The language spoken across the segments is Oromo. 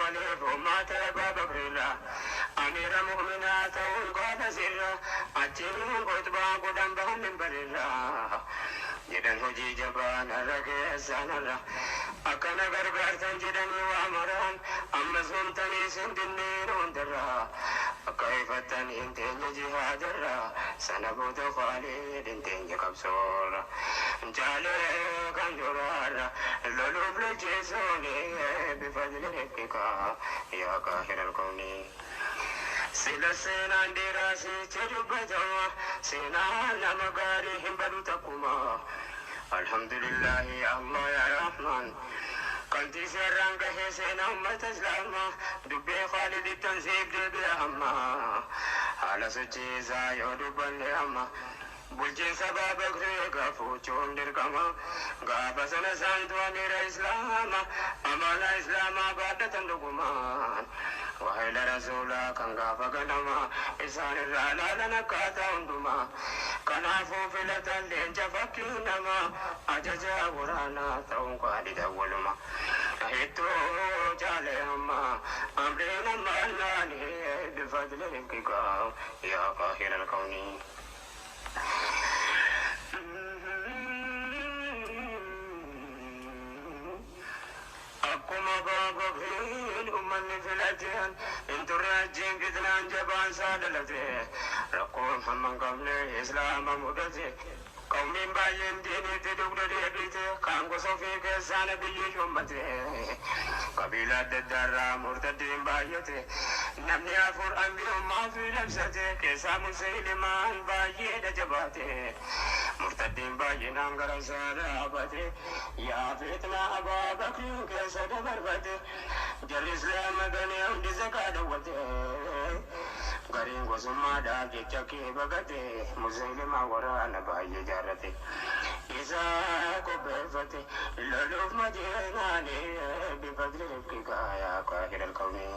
Khaliifummaa ta'e Abaa Bakrirra, amiira mu'minaa ta'uun gaafa sirra, achiin khutbaa godhan bahan minbarirra. Jedhan hojii jabaa narra keessaa narra, akka na gargaartan jedhanii waa maraan, ammas humtanii isin dinneen hundarra, akka ifattan hin teenye jihaadarra, sana booda Khaalid hin teenye qabsoorra. Jaalee kan duraarra loluuf lolchiisuun bifadli rifqika yaa qaahiral kawni. Sila seenaan dheeraa siichi dubbatama, seenaan nama gaarii hin badu takkuma. Alhamdulillahi ya Allah ya Rahman. Kan tiiseerraan gahee seenaa ummata Islaamaa, dubbii Khaalidittan siif deebi'a amma. Haala sochii isaa yoo dubbanne amma. Bulchiinsa Abaa Bakrii gaafachuun dirqama. Gaafa sana isaantu amiira Islaama, amaanaa Islaamaa baadhatan dhugumaan. Waahila Rasuulaa kan gaafa ganama isaan irraa laalan akkaataa hundumaa. Kanaafuu filatan leenca fakkii namaa, ajajaa waraanaa ta'uun Khaalid awwaluma. Hedduu jaalee amma amriin amma annaani bifadli rifqika yaa qaahiral kawni. Akkuma Abaa Bakriin ummanni filateen hin turre achiin fitnaan jabaan isaa dhalate. Rakkoon hamma hin qabne Islaama mudate. Qawmiin baay'een diiniitti dugda deebite, kaan gosa ofii keessaa nabiyyi shuummate. Qabiila adda addaa irraa murtaddiin baay'ate. Namni afur anbiyummaa fi labsate, keessaa Musaylimaan baay'eedha jabaate. Murtaddiin baay'inaan gara isaa dhaabate. Yaa fitnaa Abaa Bakriin keessa dabarfate. Jarri Islaama ganee hundi zakaa dhowwate. Gariin gosummaadhaaf jecha kee baqate. Musaylimaa waraana baay'ee jaarrate. Isa qopheeffate loluuf Madiinaani bifadli rifqika yaa qaahiral kawni.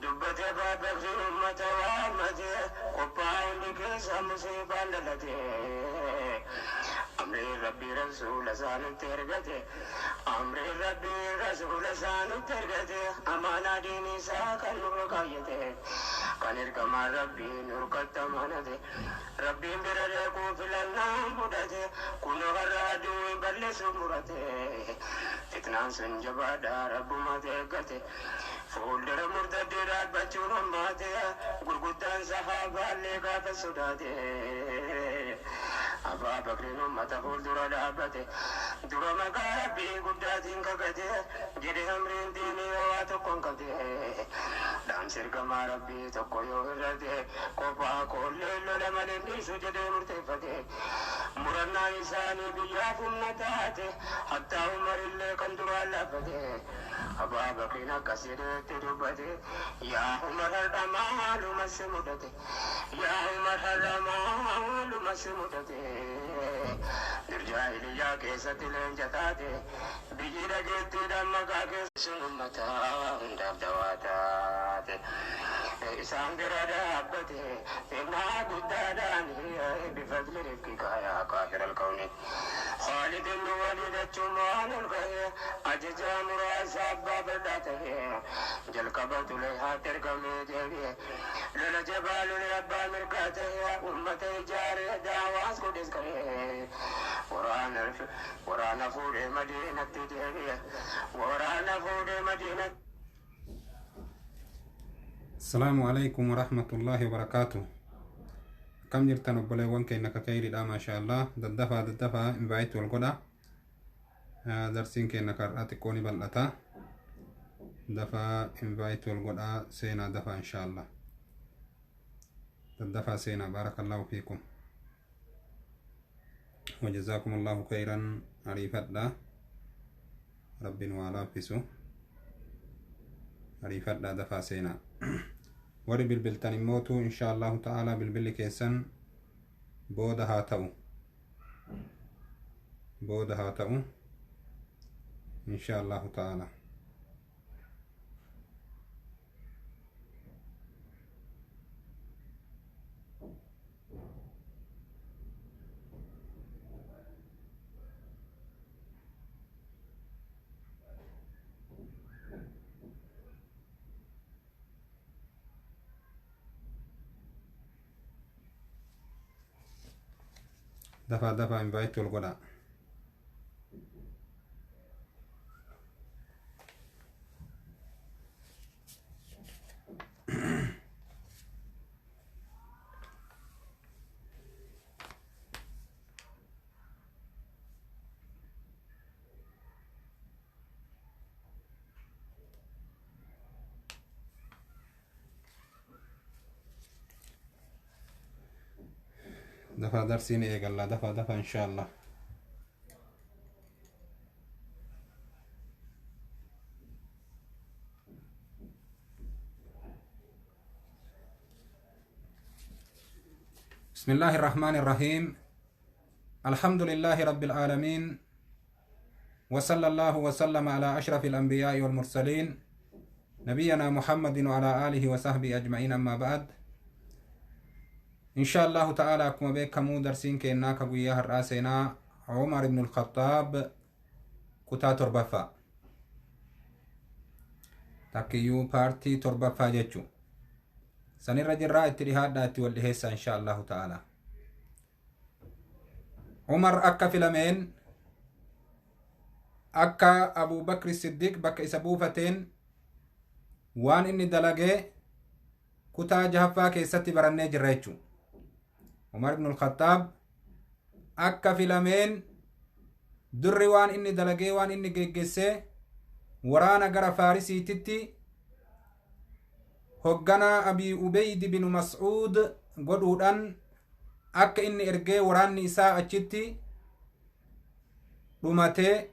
Dubbate Abaa Bakriin ummata waammate, qophaa'aa hundi keessaa musiibaan dhalate. Amriin Rabbii Rasuula isaa nutti ergate. Amriin Rabbii Rasuula isaa nutti ergate. Amaanaa diinii isaa kan nurra kaayyate. Kan ergamaan Rabbii nurkatti amanate. Rabbiin bira dhaquu filannaan fudhate. Kunoo har'a aduu balleessuuf murate. Fitnaan sun jabaadha Rabbumatu eeggate. Fuuldura murtaddii dhaabbachuun hammaate. Gurguddaan sahaabaallee gaafa sodaate. Abaa Bakriin ummata fuuldura dhaabbate. Dura maqaa Rabbii guddaatiin kakate. Jedhe amriin diinii yoo waa tokkoon kate. Dhaamsi ergamaa Rabbii tokko yoo hir'ate, kophaa koollee lola malee hin dhiisu jedhee murteeffate. Murannaan isaanii biyyaaf humna taate. Hattaa Umarillee kan duraan laaffate. Abaa Bakriin akkas jedheetti dubbate. Yaa Umar har'a maaluma si mudate? Yaa Umar har'a maaluma si mudate? Dur jaahiliyyaa keessatti leenca taate. Biyyi dhageettiidhaan maqaa keessa sun ummata hundaaf dawaa taate. Isaan bira dhaabbate xinnaa guddaadhaan bifadli rifqika yaa qaahiral kawni. Khaalid ibn Waliid achumaan ol ka'ee ajajaa muraasa abbaa bal'aa ta'e. Jalqaba Tuleyhaatti ergamee deebi'e. Lola jabaa lolee abbaa mirgaa ta'e, ummata ijaaree daawaas godhes ka'e. Waraana fuudhee Madiinatti deebi'e. Waraana fuudhee Madiinatti. Asalaamu alaikum warahmatullaahi wabarakaatu. Akkam jirtan obboleewwan keenya ka kheyriidha? Maasha Allah. Daddafaa daddafaa invite wal godha. Darsiin keenya karraa xiqqoo ni bal'ata. Dafaa invite wal godha, seenaa dafaa insha Allah. Daddafaa seenaa. Barakallahu fiikum وجزاكم الله خيرا. Ariifadha, rabbiin waa laaffisu. Ariifadha, dafaa seenaa. Warri bilbiltan immootu insha Allahu ta'ala bilbilli keessan booda haa ta'u, booda haa ta'u insha Allahu ta'ala. Dafaa dafaa invite wal godhaa. Dafaa darsiin eegalla, dafaa dafaa insha Allah. بسم الله الرحمن الرحيم. الحمد لله رب العالمين، وصلى الله وسلم على أشرف الأنبياء والمرسلين، نبينا محمد وعلى آله وصحبه أجمعين. أما بعد، إن شاء الله تعالى akkuma beekamu darsiin keenna ka guyyaa har'aa seenaa Umar ibn al-Khattaab kutaa 7ffaa, takkiyyuu paartii 7ffaa jechuu sanirra jirraa. Itti dhihaadhaa, itti wal dhiheessa insha Allahu ta'ala. Umar akka filameen, akka Abu Bakri Siddiq bakka isa buufateen, waan inni dalagee kutaa 6ffaa keessatti barannee jirra jechuu. Umar ibn al-Khattaab akka filameen durri waan inni dalagee, waan inni geggeessee, waraana gara Faarisiititti hogganaa Abii Ubeydi bin Mas'uud godhuudhaan akka inni ergee waraanni isaa achitti dhumatee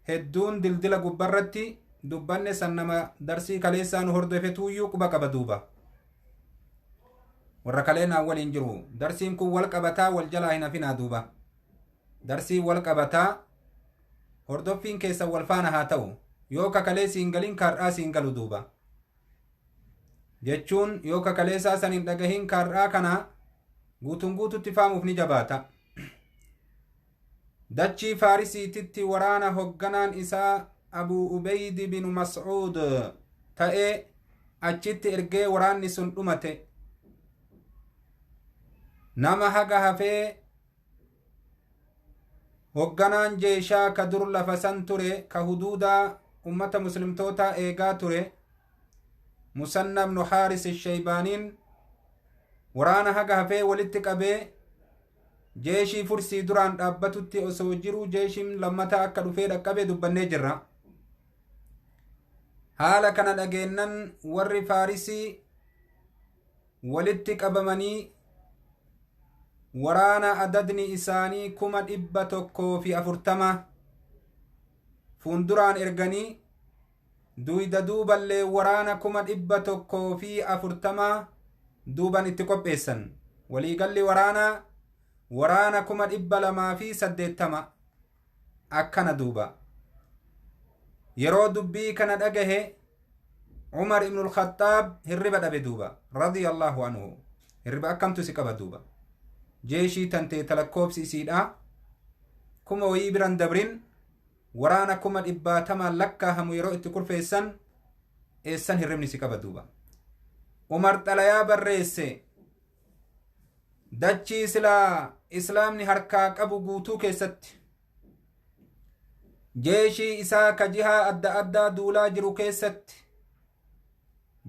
hedduun dildila gubbarratti dubbanne. San nama darsii kaleessaa nu hordofetuuyyuu quba qaba duuba. Warra kaleenaan waliin jiru, darsiin kun wal qabataa, wal jalaa hin hafinaa duuba. Darsii wal qabataa, hordoffiin keessan wal faana haa ta'u. Yoo kakalee siin galin, kaar'aa siin galu duuba. Jechuun yoo kakaleessaa san hin dhagahin, kaar'aa kana guutuun guututti faamuuf ni jabaata. Dachii Faarisiititti waraana hogganaan isaa Abu Ubeydi bin Mas'uud ta'ee achitti ergee waraanni sun dhumate. Nama haga hafee hogganaan jeeshaa ka dur lafa san ture, ka huduudaa ummata muslimtootaa eegaa ture, Musanna ibnu Haaris Sheybaaniin waraana haga hafee walitti qabee jeeshii Fursii duraan dhaabbatutti osoo jiruu jeeshiin lammataa akka dhufee dhaqqabe dubbannee jirra. Haala kana dhageennan warri Faarisii walitti qabamanii waraana adadni isaanii 140,000 fuulduraan erganii, duyda duuballee waraana 140,000 duuban itti qopheessan. Waliigalli waraanaa waraana 280,000 akkana duuba. Yeroo dubbii kana dhagahe Umar ibn al-Khattaab hirriba dhabe duuba, radiyallahu anhu. Hirriba akkamtu si qaba duuba? Jeeshii tantee talakkoobsi isiidha kuma wayii biran dabrin, waraana kuma dhibbaatamaan lakkaahamu yeroo itti kurfeessan, eessan hirribni si qaba duuba? Umar xalayaa barreesse. Dachii silaa islaamni harkaa qabu guutuu keessatti, jeeshii isaa ka jihaa adda addaa duulaa jiru keessatti,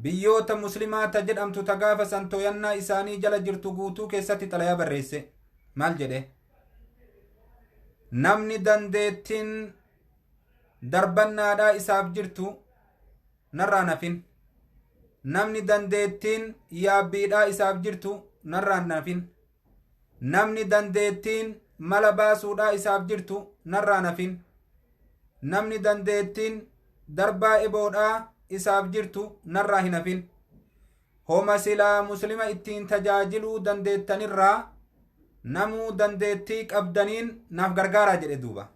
biyyoota muslimaa ta jedhamtu ta gaafa san to'annaa isaanii jala jirtu guutuu keessatti xalayaa barreesse. Maal jedhe? Namni dandeettiin darbannaadhaa isaaf jirtu narraa nafin, namni dandeettiin yaabbiidhaa isaaf jirtu narraa nafin, namni dandeettiin mala baasuudhaa isaaf jirtu narraa nafin, namni dandeettiin darbaa eboodhaa isaaf jirtu narraa hin hafin. Homa silaa muslima ittiin tajaajiluu dandeettanirraa namuu dandeettii qabdaniin naaf gargaaraa jedhe duuba.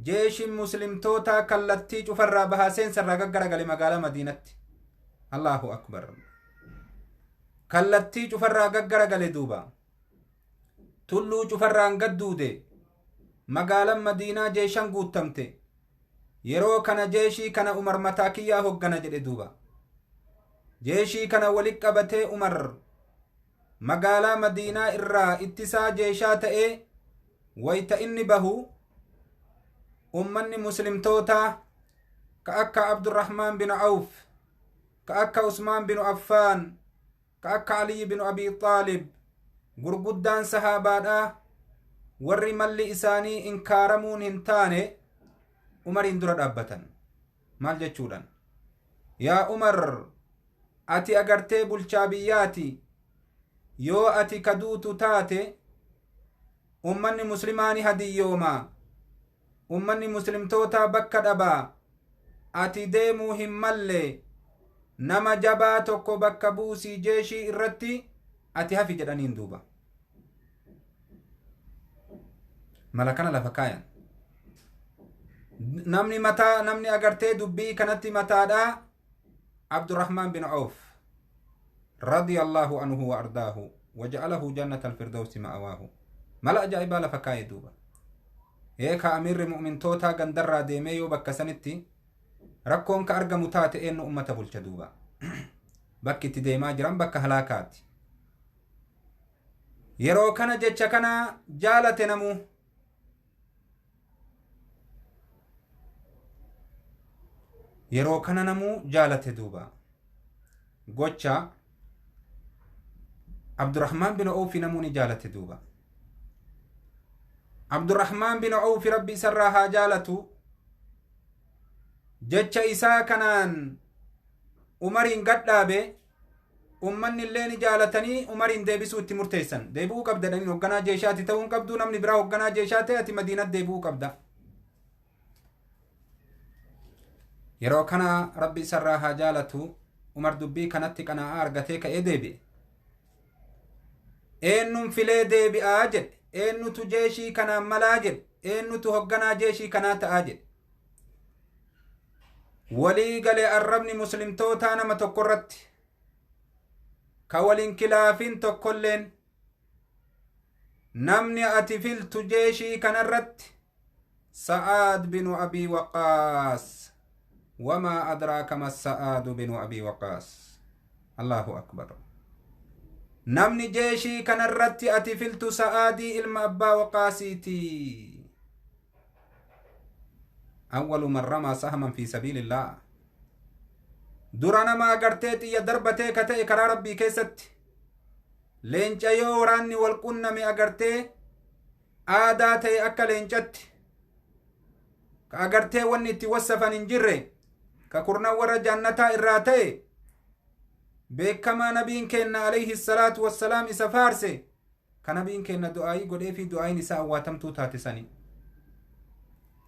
Jeeshin muslimtoota kallattii cufarraa bahaa seensarraa gaggaragale magaalaa Madiinatti. Allahu akbar! Kallattii cufarraa gaggaragale duuba, tulluu cufarraan gadduude. Magaalaan Madiinaa jeeshan guuttamte. Yeroo kana jeeshii kana Umar mataa kiyyaa hoggana jedhe duuba. Jeeshii kana walit qabatee Umar Magaalaa Madiinaa irraa ittisaa jeeshaa ta'ee wayta inni bahu, ummanni muslimtootaa ka akka Abdurrahmaan bin Awf, ka akka Usmaan bin Affaan, ka akka Aliyi bin Abi Xaalib, gurguddaan sahaabaadhaa, warri malli isaanii inkaaramuun hin taane, Umariin dura dhaabbatan. Maal jechuudhan? Yaa Umar, ati agartee bulchaa biyyaati. Yoo ati kaduutu taate, ummanni muslimaa ni hadiyyooma, ummanni muslimtootaa bakka dhabaa. Ati deemuu hin malle, nama jabaa tokko bakka buusii jeeshii irratti, ati hafi jedhaniin duuba. Mala kana lafa kaayan. Namni mataa, namni agartee dubbii kanatti mataadha, Abdurrahmaan bin Auf radiyallahu anhu wa ardaahu waja'alahu jannata alfirdawsi ma'awaahu. Mala ajaa'ibaa lafa kaaye duuba. Eeka amiirri mu'mintootaa gandarraa deemee yoo bakka sanitti rakkoon ka argamu taate, eenyu ummata bulcha duuba? Bakki itti deemaa jiran bakka halaakaati. Yeroo kana jecha kana jaalate namu. Yeroo kana namuu jaalate duuba. Gocha Abdurrahmaan bin Awfi namuu ni jaalate duuba. Abdurrahmaan bin Awfi, Rabbi isarraa haa jaalatu, jecha isaa kanaan Umariin gadhaabe. Ummanni illee ni jaalatanii Umariin deebisuu itti murteessan. Deebi'uu qabda jedhaniin. Hoogganaa jeeshaati ta'uu hin qabdu, namni biraa hoogganaa jeeshaa ta'e, ati Madiinatti deebi'uu qabda. Yeroo kana, Rabbi isarraa haa jaalatu, Umar dubbii kanatti qanaa'aa argatee ka'ee deebi'e. Eenyuun filee deebi'aa jedhe? Eenyutu jeeshii kanaan malaa jedhe? Eenyutu hoogganaa jeeshii kanaa ta'aa jedhe? Walii galee arrabni muslimtootaa nama tokko irratti ka waliin kilaafin tokkolleen. Namni ati filtu jeeshii kanarratti Sa'aad binu Abii Waqaas. Wamaa adraaka ma Sa'aadu binu Abii Waqaas? Allahu akbar! Namni jeeshii kanarratti ati filtu Sa'aadii ilma Abbaa Waqaasiiti. Awwalu man ramaa sahman fi sabiilillah, dura nama agartee xiyya darbatee ka ta'e karaa Rabbii keessatti. Leenca yoo waraanni wal qunname agartee aadaa ta'e, akka leencatti ka agartee wanni itti wassafan hin jirre, ka kurnan warra jannataa irraa ta'e, beekamaa nabiin kenna alayhi salaatu wassalaam isa faarse, ka nabiin kenna du'aayii godhee fi du'aayin isaa awwaatamtuu taate sani,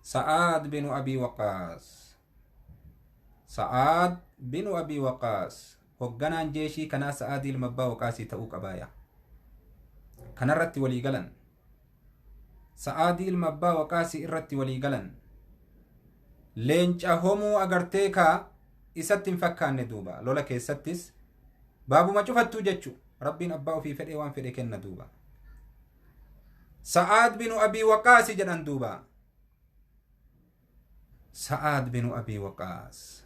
Sa'aad binu Abii Waqaas. Sa'aad binu Abii Waqaas, hogganaan jeeshii kanaa Sa'aadii ilma Abbaa Waqaasii ta'uu qabaaya. Kanarratti walii galan. Sa'aadii ilma Abbaa Waqaasii irratti walii galan. Leenca homuu agartee kaa isatti hin fakkaanne duuba. Lola keessattis baabuma cufattuu jechu. Rabbiin abbaa ofii fedhee waan fedhe kenna duuba. Sa'aad binu Abii Waqaasi jedhan duuba. Sa'aad binu Abii Waqaas.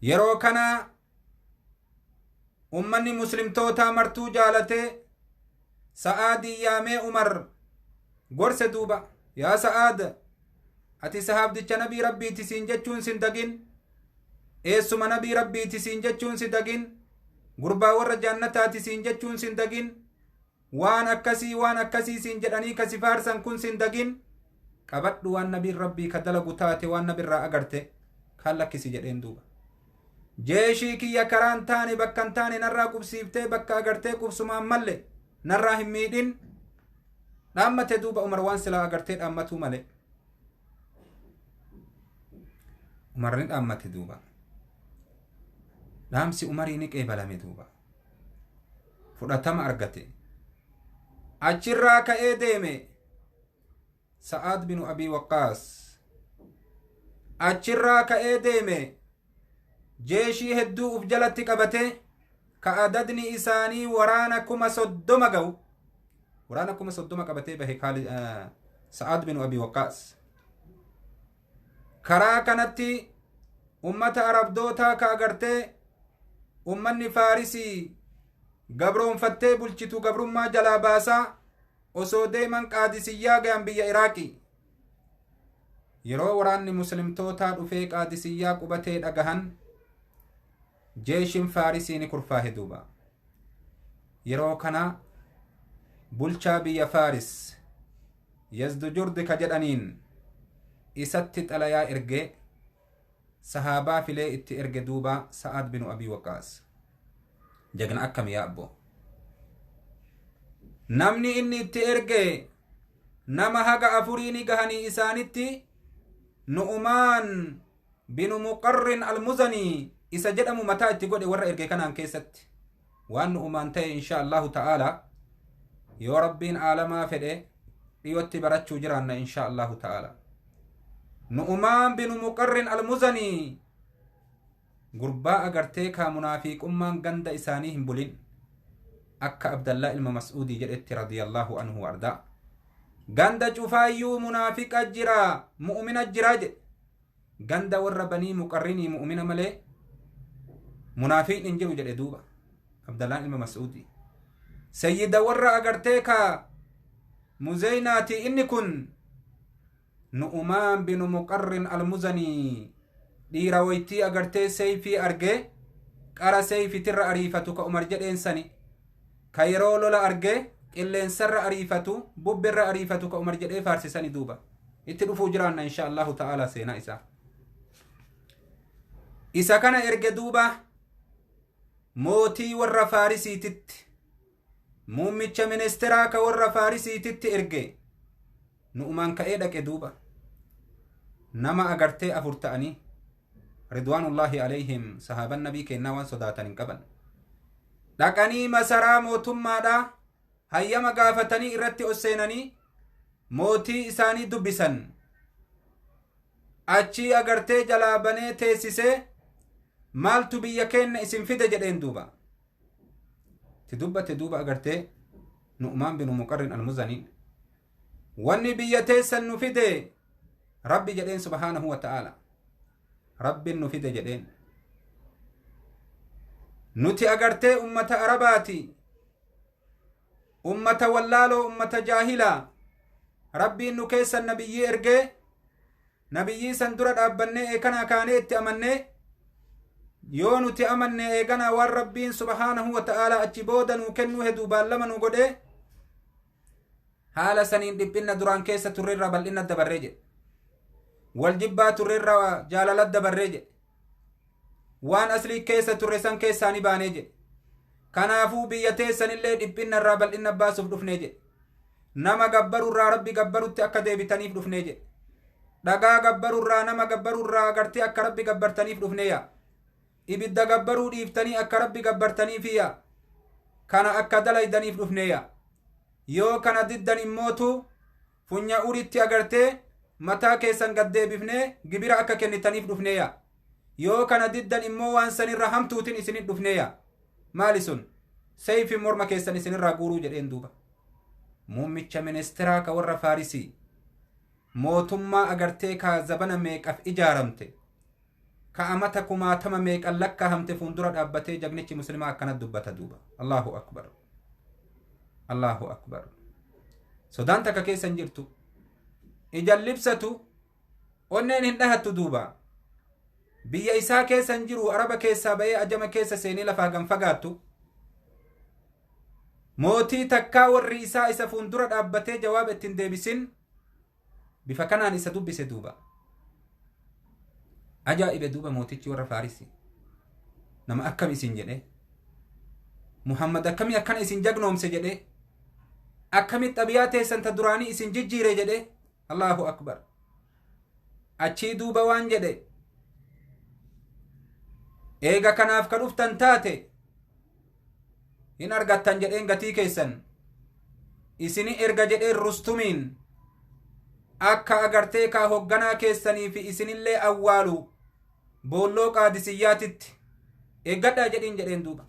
Yeroo kana ummanni muslimtootaa martuu jaalatee Sa'aadii yaamee Umar gorse duuba. Yaa Sa'aad, ati sahaabdicha nabii Rabbiiti siin jechuun sin dagin, eessuma nabii Rabbiiti siin jechuun si dagin, gurbaa warra jannataati siin jechuun sin dagin, waan akkasii waan akkasii siin jedhanii kasi faarsan kun sin dagin. Qabadhu waan nabiin Rabbii ka dalagu taate, waan nabirraa agarte kaan lakkisi jedheen duuba. Jeeshii kiyya karaan taane, bakka hin taane narraa qubsiiftee, bakka agartee qubsumaan malle narraa hin miidhin dhaammate duuba. Umar waan silaa agartee dhaammatuu male Umar ni dhaammate duuba. Dhaamsi Umarii ni qeebalame duuba, fudhatama argate. Achirraa ka'ee deeme Sa'aad binu Abii Waqqaas. Achirraa ka'ee deeme, jeeshii hedduu uf jalatti qabate, ka adadni isaanii waraana 30,000 ga'u. Waraana 30,000 qabatee bahe Sa'aad binu Abii Waqqaas. Karaa kanatti ummata Arabdootaa ka agartee ummanni Faarisii Gabroonfattee bulchitu gabrummaa jalaa baasaa osoo deeman Qaadisiyyaa gayan, biyya Iraaqi. Yeroo waraanni muslimtootaa dhufee Qaadisiyyaa qubatee dhagahan, jeeshin Faarisii ni kurfaahe duuba. Yeroo kana bulchaa biyya Faaris Yazdujurdi ka jedhaniin isatti xalayaa ergee, sahaabaa filee itti erge duuba. Sa'ad binu Abii Waqaas jagna akkam yaa abbo! Namni inni itti erge nama haga afurii ni gahanii. Isaanitti Nu'umaan binu Muqarrin Almuzanii isa jedhamu mataa itti godhe warra erge kanaan keessatti. Waan Nu'umaan ta'e, insha Allahu ta'ala, yoo Rabbiin aalamaa fedhe dhiyotti barachuu jiraanna, insha Allahu ta'ala. Nu'umaan binu Muqarrin Almuzanii gurbaa agartee kaa munaafiqummaan ganda isaanii hin bulin, akka Abdallaa ilma Mas'uudii jedhetti, radiyallahu anhu ardaa, ganda cufaayyuu munaafiqa jira, mu'mina jira jedhe. Ganda warra Banii Muqarrinii mu'mina malee munaafiqni hin jiru jedhe duuba Abdallaan ilma Mas'uudii. Sayyida warra agartee kaa Muzeynaati inni kun. Nu'umaan binu Muqarrin Almuzanii dhiira waytii agartee seeyfii argee qara seeyfitirra ariifatu ka Umar jedheen sani, ka yeroo lola argee qilleensarra ariifatu, bubberra ariifatu ka Umar jedhee faarsisani duuba. Itti dhufuu jiraanna, insha Allahu ta'ala, seenaa isaa. Isa kana erge duuba mootii warra Faarisiititti, muummicha ministeeraa ka warra Faarisiititti erge. Nu'umaan ka'ee dhaqe duuba, nama agartee afur ta'anii, ridwaanullaahi alayhim. Sahaaban nabii kennaa waan sodaatan hin qaban. Dhaqanii masaraa mootummaadha hayyama gaafatanii irratti ol seenanii mootii isaanii dubbisan. Achii agartee jalaa banee teessisee, "Maaltu biyya keenya isin fide?" jedheen duuba. Itti dubbate duuba agartee Nu'umaan binu Muqarrin Almuzaniin. "Wanni biyya teessan nu fide Rabbi," jedheen, "subhaanahu wa ta'aala. Rabbin nu fide," jedheen. "Nuti agartee ummata Arabaati, ummata wallaaloo, ummata jaahilaa. Rabbiin nu keessan nabiyyii ergee, nabiyyii san dura dhaabbannee eekanaa kaanee itti amannee, yoo nuti amanne eeganaa waan Rabbiin subhaanahu wa ta'aala achi booda nuu kennuu heduu baallama nu godhee, haala saniin dhiphinna duraan keessa turreerraa bal'inna dabarree," jedhe. "Wal jibbaa turreerraa jaalala dabarree," jedhe. "Waan aslii keessa turre san keessaa ni baanee," jedhe. "Kanaafuu biyya teessanillee dhiphinna irraa bal'inna baasuuf dhufnee," jedhe. "Nama gabbarurraa Rabbi gabbarutti akka deebitaniif dhufnee," jedhe. "Dhagaa gabbarurraa, nama gabbarurraa agartee akka Rabbi gabbartaniif dhufnee yaa. Ibidda gabbaruu dhiiftanii akka Rabbi gabbartaniif yaa. Kana akka dalaydaniif dhufnee yaa. Yoo kana diddan immootu funya uritti agartee mataa keessan gad deebifnee gibira akka kennitaniif dhufnee yaa. Yoo kana diddan immoo waan sanirra hamtuutin isinit dhufnee yaa. Maali sun? Seeyfi morma keessan isinirraa guuruu," jedheen duuba. Muummicha ministeeraa ka warra Faarisii, mootummaa agartee ka zabana meeqaf ijaaramte, ka amata kumaatama meeqan lakkaa'amte fuuldura dhaabbatee jagnichi muslimaa akkanat dubbata duuba. Allahu akbar, Allahu akbar! Sodaan takka keessa hin jirtu, ijan libsatu, onneen hin dhahattu duuba. Biyya isaa keessa hin jiru, Araba keessaa ba'ee ajama keessa seenee lafaa gan fagaattu. Mootii takkaa warri isaa isa fuuldura dhaabbatee jawaaba ittiin deebisin bifa kanaan isa dubbise duuba. Ajaa'ibe duuba mootichi warra Faarisi. "Nama akkam isin?" jedhe. "Muhammad akkamii akkana isin jagnoomse?" jedhe. "Akkamitti xabiyaa teessan ta duraanii isin jijjiire?" jedhe. Allahu akbar! Achii duuba waan jedhe, "Eega kanaaf ka dhuftan taate hin argattan," jedheen. "Gatii keessan isini erga," jedheen, "Rustumiin akka agartee kaa hogganaa keessanii fi isinillee awwaalu boolloo Qaadisiyyaatitti eeggadhaa jedhiin," jedheen duuba.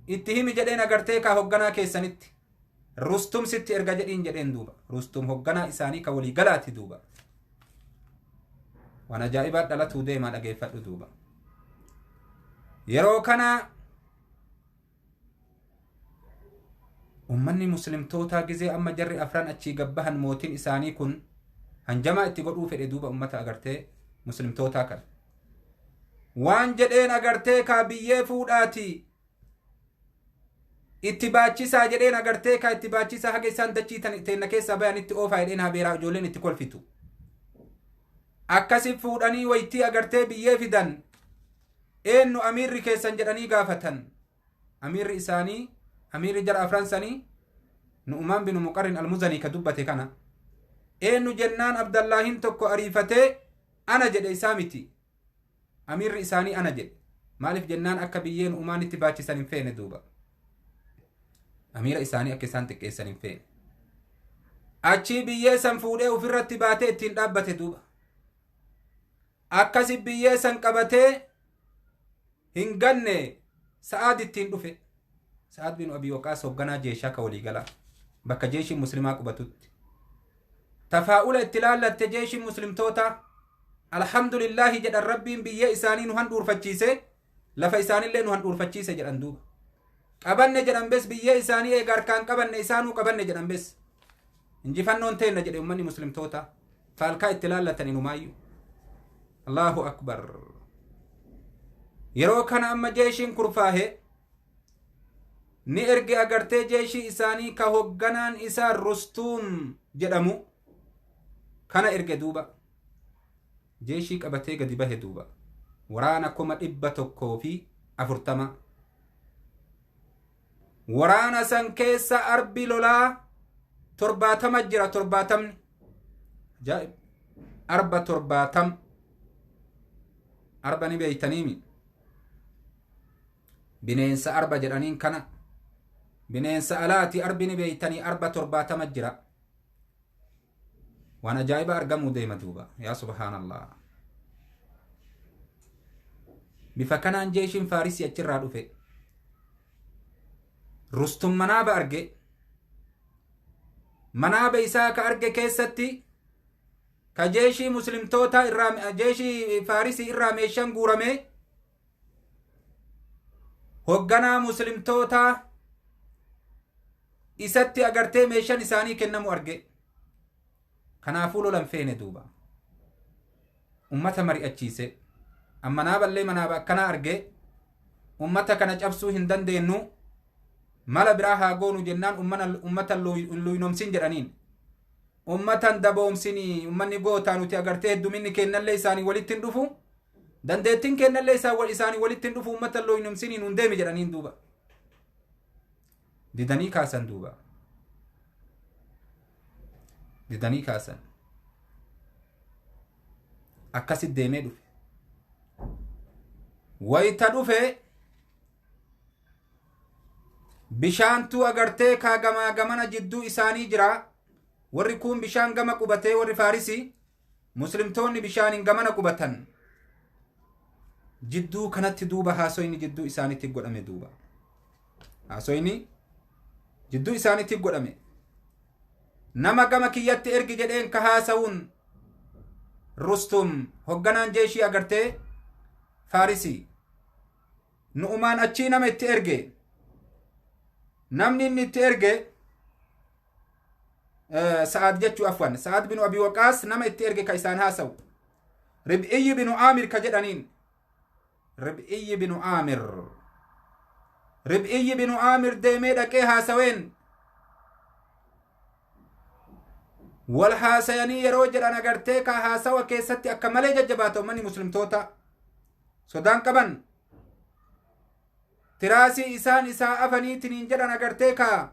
"Itti himi," jedheen, "agartee kaa hogganaa keessanitti Rustum sitti erga jedhiin," jedheen duuba. Rustum hogganaa isaanii ka walii galaati duuba. Waan ajaa'ibaa dhalatuu deemaa, dhageeffadhu duuba. Yeroo kana Ummanni muslimtootaa gizee amma jarri afran achii gabbahan mootiin isaanii kun hanjamaa itti godhuu fedhe duuba ummata agartee muslimtootaa kana. Waan jedheen agartee kaa biyyee fuudhaati itti baachisaa jedheen agartee kaa itti baachisaa haga isaan dachii teenna keessaa bayanitti oofaa jedheen habeeraa ijoolleen itti kolfitu. Akkasi fuudhanii waytii agartee biyyee fidan eenyu amiirri keessan jedhanii gaafatan. Amiirri isaanii amiirri jara afran sanii Nu'umaan binu Muqarrin Almuzanii ka dubbate kana. Eenyu jennaan Abdallaahin tokko ariifatee ana jedhe isaa miti. Amiirri isaanii ana jedhe. Maaliif jennaan akka biyyee Nu'umaan itti baachisan hin feene duuba. Amiira isaanii akka isaan xiqqeessan hin feene. Achii biyyee san fuudhee ofirratti baatee ittiin dhaabbate duuba. Akkasi biyyee san qabatee hin ganne Sa'aad ittiin dhufe. Sa'aad bin Abii Waqaas hoogganaa jeeshaa ka waliigalaa bakka jeeshiin muslimaa qubatutti. Tafaa'ula itti laallatte jeeshiin muslimtoota alhamdulillaahi jedhan rabbiin biyya isaanii nu handhuurfachiise lafa isaanillee nu handhuurfachiise jedhan duuba. Qabanne jedhan bes biyya isaanii eega harkaan qabanne isaanuu qabanne jedhan bes. Injifannoon teenna jedhe ummanni muslimtoota faalkaa itti laallatan inumaayyuu. Allahu akbar. Yeroo kana amma jeeshiin kurfaahe ni erge agartee jeeshii isaanii ka hogganaan isaa Rustuum jedhamu kana erge duuba. Jeeshii qabatee gadi bahe duuba. Waraana 140,000. Waraana san keessa arbi lolaa 70 jira 70. Ajaa'ib. Arba 70. Arba ni beeytaniimi. Bineensa arba jedhaniin kana. Bineensa alaati arbi ni beeytanii arba 70 jira. Waan ajaa'iba argamuu deema duuba. Yaa subhaanallah. Bifa kanaan jeeshiin Faarisii achirraa dhufe. Rustum manaaba arge. Manaaba isaa ka arge keessatti ka jeeshii muslimtoota irraa jeeshii Faarisii irraa meeshaan guurame hogganaa muslimtoota isatti agartee meeshaan isaanii kennamu arge. Kanaafuu lolan feene duuba. Ummata mari'achiise. Amma naaballee manaaba akkanaa arge. Ummata kana cabsuu hin dandeenyu. Mala biraa haa goonu jennaan ummata hin luynoomsin jedhaniin. Ummatan daboomsinii ummanni gootaa nuti agartee hedduminni kennallee isaanii walitti hin dhufu. Dandeettiin kennallee isaanii walitti hin dhufu ummata hin luynoomsinii nun deemi jedhaniin duuba. Didanii kaasan duuba. Didanii kaasan. Akkasit deemee dhufe. Wayita dhufe bishaantu agartee kaa gamaa gamana jidduu isaanii jira. Warri kun bishaan gama qubatee warri Faarisii muslimtoonni bishaaniin gamana qubatan. Jidduu kanatti duuba haasoyni jidduu isaaniitti godhame duuba. Haasoyni jidduu isaaniitti godhame. Nama gama kiyyatti ergi jedheen ka haasawuun Rustum hogganaan jeeshii agartee Faarisii. Nu'umaan achii nama itti erge. Namni inni itti erge Sa'aad jechuu afwan Sa'aad binu Abi Waqaas nama itti erge ka isaan haasawu. Rib'iyyi binu Aamir ka jedhaniin. Rib'iyyi binu Aamir. Rib'iyyi binu Aamir deemee dhaqee haasaween. Wal haasayanii yeroo jedhan agartee ka haasawa keessatti akka malee jajjabaata ummanni muslimtoota sodaan qaban. Tiraasii isaan isaa afaniitiniin jedhan agartee ka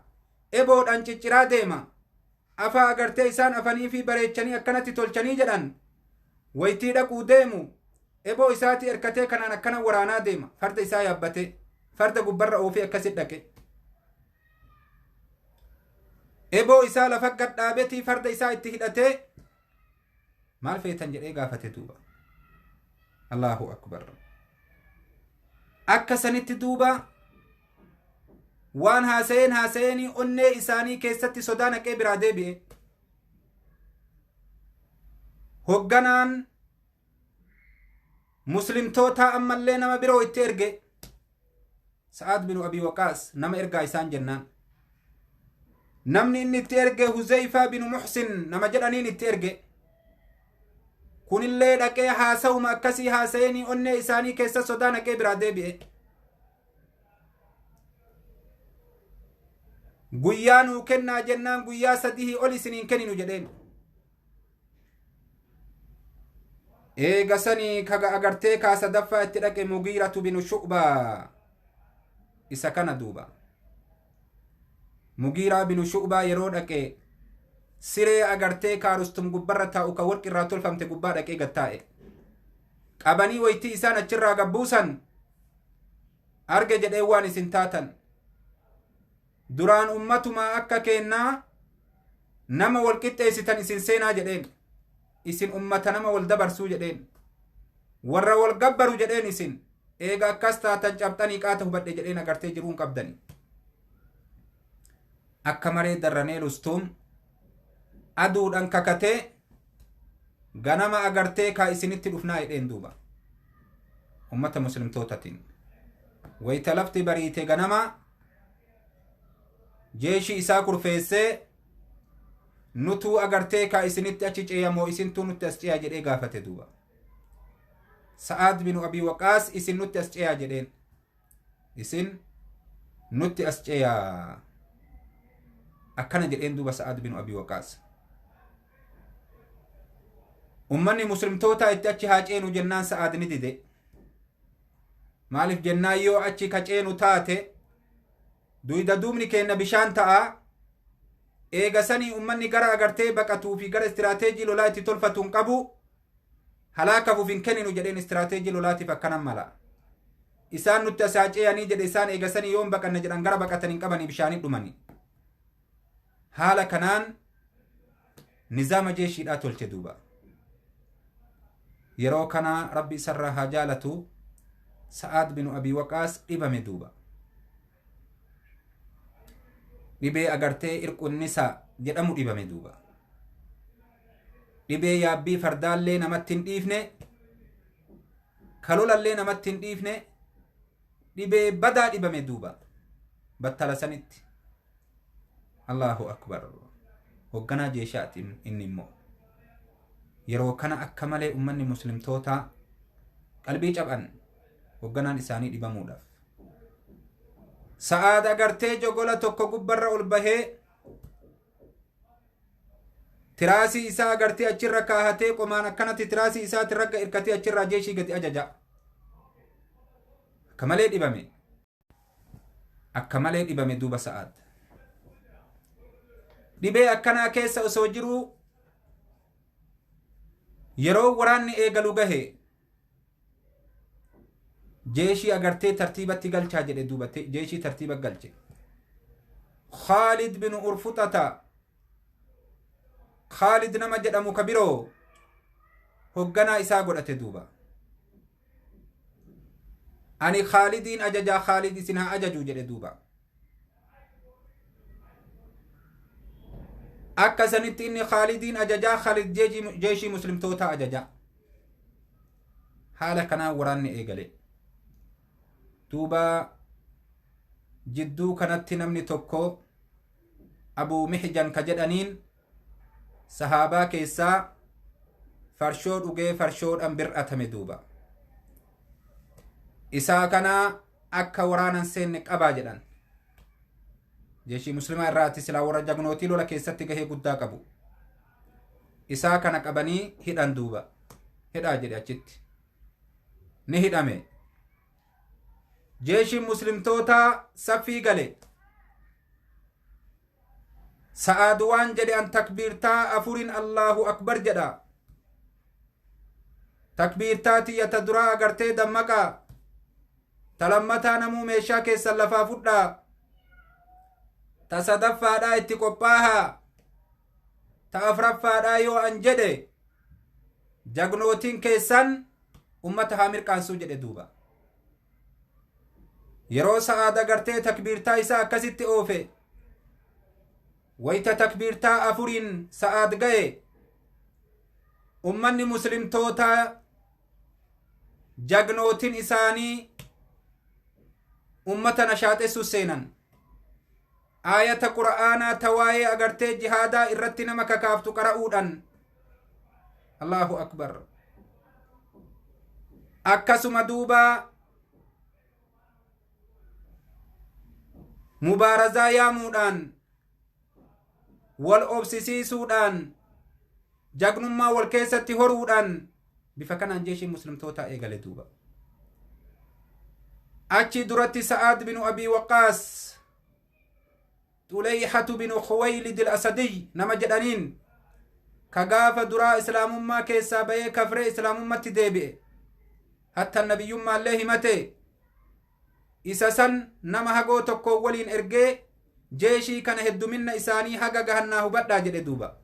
eboodhaan cicciraa deema. Afaa agartee isaan afanii fi bareechanii akkanatti tolchanii jedhan. Waytii dhaquu deemu eboo isaati erkatee kanaan akkana waraanaa deema. Farda isaa yaabbatee farda gubbarra oofee akkasi dhaqe. Eboo isaa lafa gad dhaabetii farda isaa itti hidhatee maal feetan jedhee gaafate duuba. Allahu akbar. Akka sanitti duuba waan haasa'een haasa'eenii onnee isaanii keessatti sodaa naqee biraa deebi'e. Hogganaan muslimtoota ammallee nama biroo itti erge. Sa'aad binu Abii Waqaas nama ergaa isaan jennaan. Namni inni itti erge Huzeyfaa binu Muxsin nama jedhaniin itti erge. Kunillee dhaqee haasawuma akkasii haasa'eenii onnee isaanii keessa sodaa naqee biraa deebi'e. Guyyaa nuu kennaa jennaan guyyaa 3 ol isiniin kenninu jedheen. Eega sanii kaga agartee kaa sadaffaa itti dhaqe Mugiiratu binu Shu'baa isa kana duuba. Mugiiraa binu Shu'baa yeroo dhaqe siree agartee kaa Rustum gubbarra taa'u ka warqi irraa tolfamte gubbaa dhaqee gad taa'e. Qabanii waytii isaan achirraa gabbuusan arge jedhee waan isin taatan. Duraan ummatumaa akka keennaa nama wal qixxeessitan isin seenaa jedheen. Isin ummata nama wal dabarsuu jedheen. Warra wal gabbaru jedheen isin. Eega akkas taatan cabxanii qaata hubadhe jedheen agartee jiruu hin qabdani. Akka maree darranee Rustuum aduudhaan kakatee ganama agartee kaa isinitti dhufnaa jedheen duuba. Ummata muslimtootatiin. Wayita lafti bariite ganama jeeshii isaa kurfeessee nutuu agartee kaa isinitti achi ceeyamoo isintuu nutti as ceeyaa jedhee gaafate duuba. Sa'aad binu Abii Waqaas isin nutti as ceeyaa jedheen. Isin nutti as ceeyaa. Akkana jedheen duuba Sa'aad binu Abii Waqaas. Ummanni muslimtootaa itti achi haa ceenu jennaan Sa'aad ni dide. Maaliif jennaan yoo achi ka ceenu taate duyda duubni keenna bishaan ta'a. Eega sanii ummanni gara agartee baqatuu fi gara istiraateejii lolaa itti tolfatu hin qabu. Halaakafuuf hin kenninu jedheen istiraateejii lolaatiif akkanan mala. Isaan nutti as haa ceeyanii jedhe isaan eega sanii yoon baqanne jedhan gara baqatan hin qabanii bishaanii dhumani. Haala kanaan nizaama jeeshiidhaa tolche duuba. Yeroo kana Rabbi isarraa haa jaalatu Sa'aad binu Abii Waqaas dhibame duuba. Dhibee agartee irqunnisa jedhamu dhibame duuba. Dhibee yaabbii fardaallee namatti hin dhiifne, kalolallee namatti hin dhiifne, dhibee badaa dhibame duuba. Battala sanitti. Allahu akbar. Hoogganaa jeeshaati inni immoo. Yeroo kana akka malee ummanni muslimtootaa qalbii caban hoogganaan isaanii dhibamuudhaaf. Sa'aad agartee jogola tokko gubbarra ol bahee tiraasii isaa agartee achirra kaahatee qomaan akkanatti tiraasii isaatti ragga irkatee achirraa jeeshii gadi ajaja. Akka malee dhibame. Akka malee dhibame duuba Sa'aad. Dhibee akkanaa keessa osoo jiruu yeroo waraanni eegalu gahe jeeshii agartee tartiibatti galchaa jedhe duuba jeeshii tartiiba galche. Khaalid bin Urfuxata Khaalid nama jedhamu ka biroo hoogganaa isaa godhate duuba. Ani Khaalidiin ajajaa Khaalid isin haa ajajuu jedhe duuba. Akka sanitti inni Khaalidiin ajajaa Khaalid jeeshii muslimtootaa ajajaa. Haala kanaan waraanni eegale. Duuba jidduu kanatti namni tokko Abuu Mihjan ka jedhaniin sahaabaa keessaa farshoo dhugee farshoodhaan bir'atame duuba. Isaa kana akka waraanan seenne qabaa jedhan. Jeeshii muslimaa irraati silaa warra jagnootii lola keessatti gahee guddaa qabu. Isaa kana qabanii hidhan duuba. Hidhaa jedhe achitti. Ni hidhame. Jeeshiin muslimtootaa saffii gale. Sa'aad waan jedhe an takbiirtaa 4 Allahu akbar jedha. Takbiirtaa tiyya ta duraa agartee dammaqaa. Ta lammataa namuu meeshaa keessan lafaa fudhaa. Ta sadaffaadhaa itti qophaahaa. Ta afraffaadhaa yoo an jedhe jagnootiin keessan ummata haa mirqaansuu jedhe duuba. Yeroo Sa'aad agartee takbiirtaa isaa akkasitti oofe wayita takbiirtaa 4 Sa'aad ga'e ummanni muslimtootaa jagnootiin isaanii ummata nashaaxessuu seenan. Aayata Qur'aanaa ta waa'ee agartee jihaadaa irratti nama kakaaftu qara'uudhaan. Allahu akbar. Akkasuma duuba mubaarazaa yaamuudhaan, wal obsisiisuudhaan, jagnummaa wal keessatti horuudhaan, bifa kanaan jeeshiin muslimtootaa eegale duuba. Achi duratti Sa'aad binu Abii Waqaas, Xuleyhatu binu Khuwaylid al-Asadiy nama jedhaniin, ka gaafa duraa islaamummaa keessaa bahee kafree islaamummatti deebi'e, hatta nabiyyummaallee himate, isa san nama hagoo tokko waliin ergee, jeeshii kana hedduminna isaanii haga gahannaa hubadhaa jedhe duuba.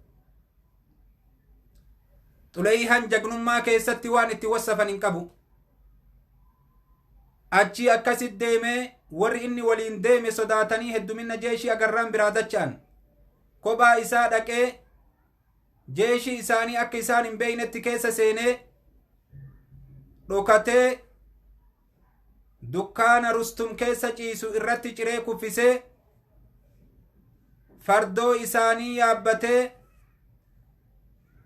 Xuleyhan jagnummaa keessatti waan itti wassafan hin qabu. Achi akkasit deemee, warri inni waliin deeme sodaatanii hedduminna jeeshii agarraan biraa dacha'an. Kophaa isaa dhaqee, jeeshii isaanii akka isaan hin beeynetti keessa seenee dhokatee, dukkaana Rustum keessa ciisu irratti ciree kuffisee, fardoo isaanii yaabbatee,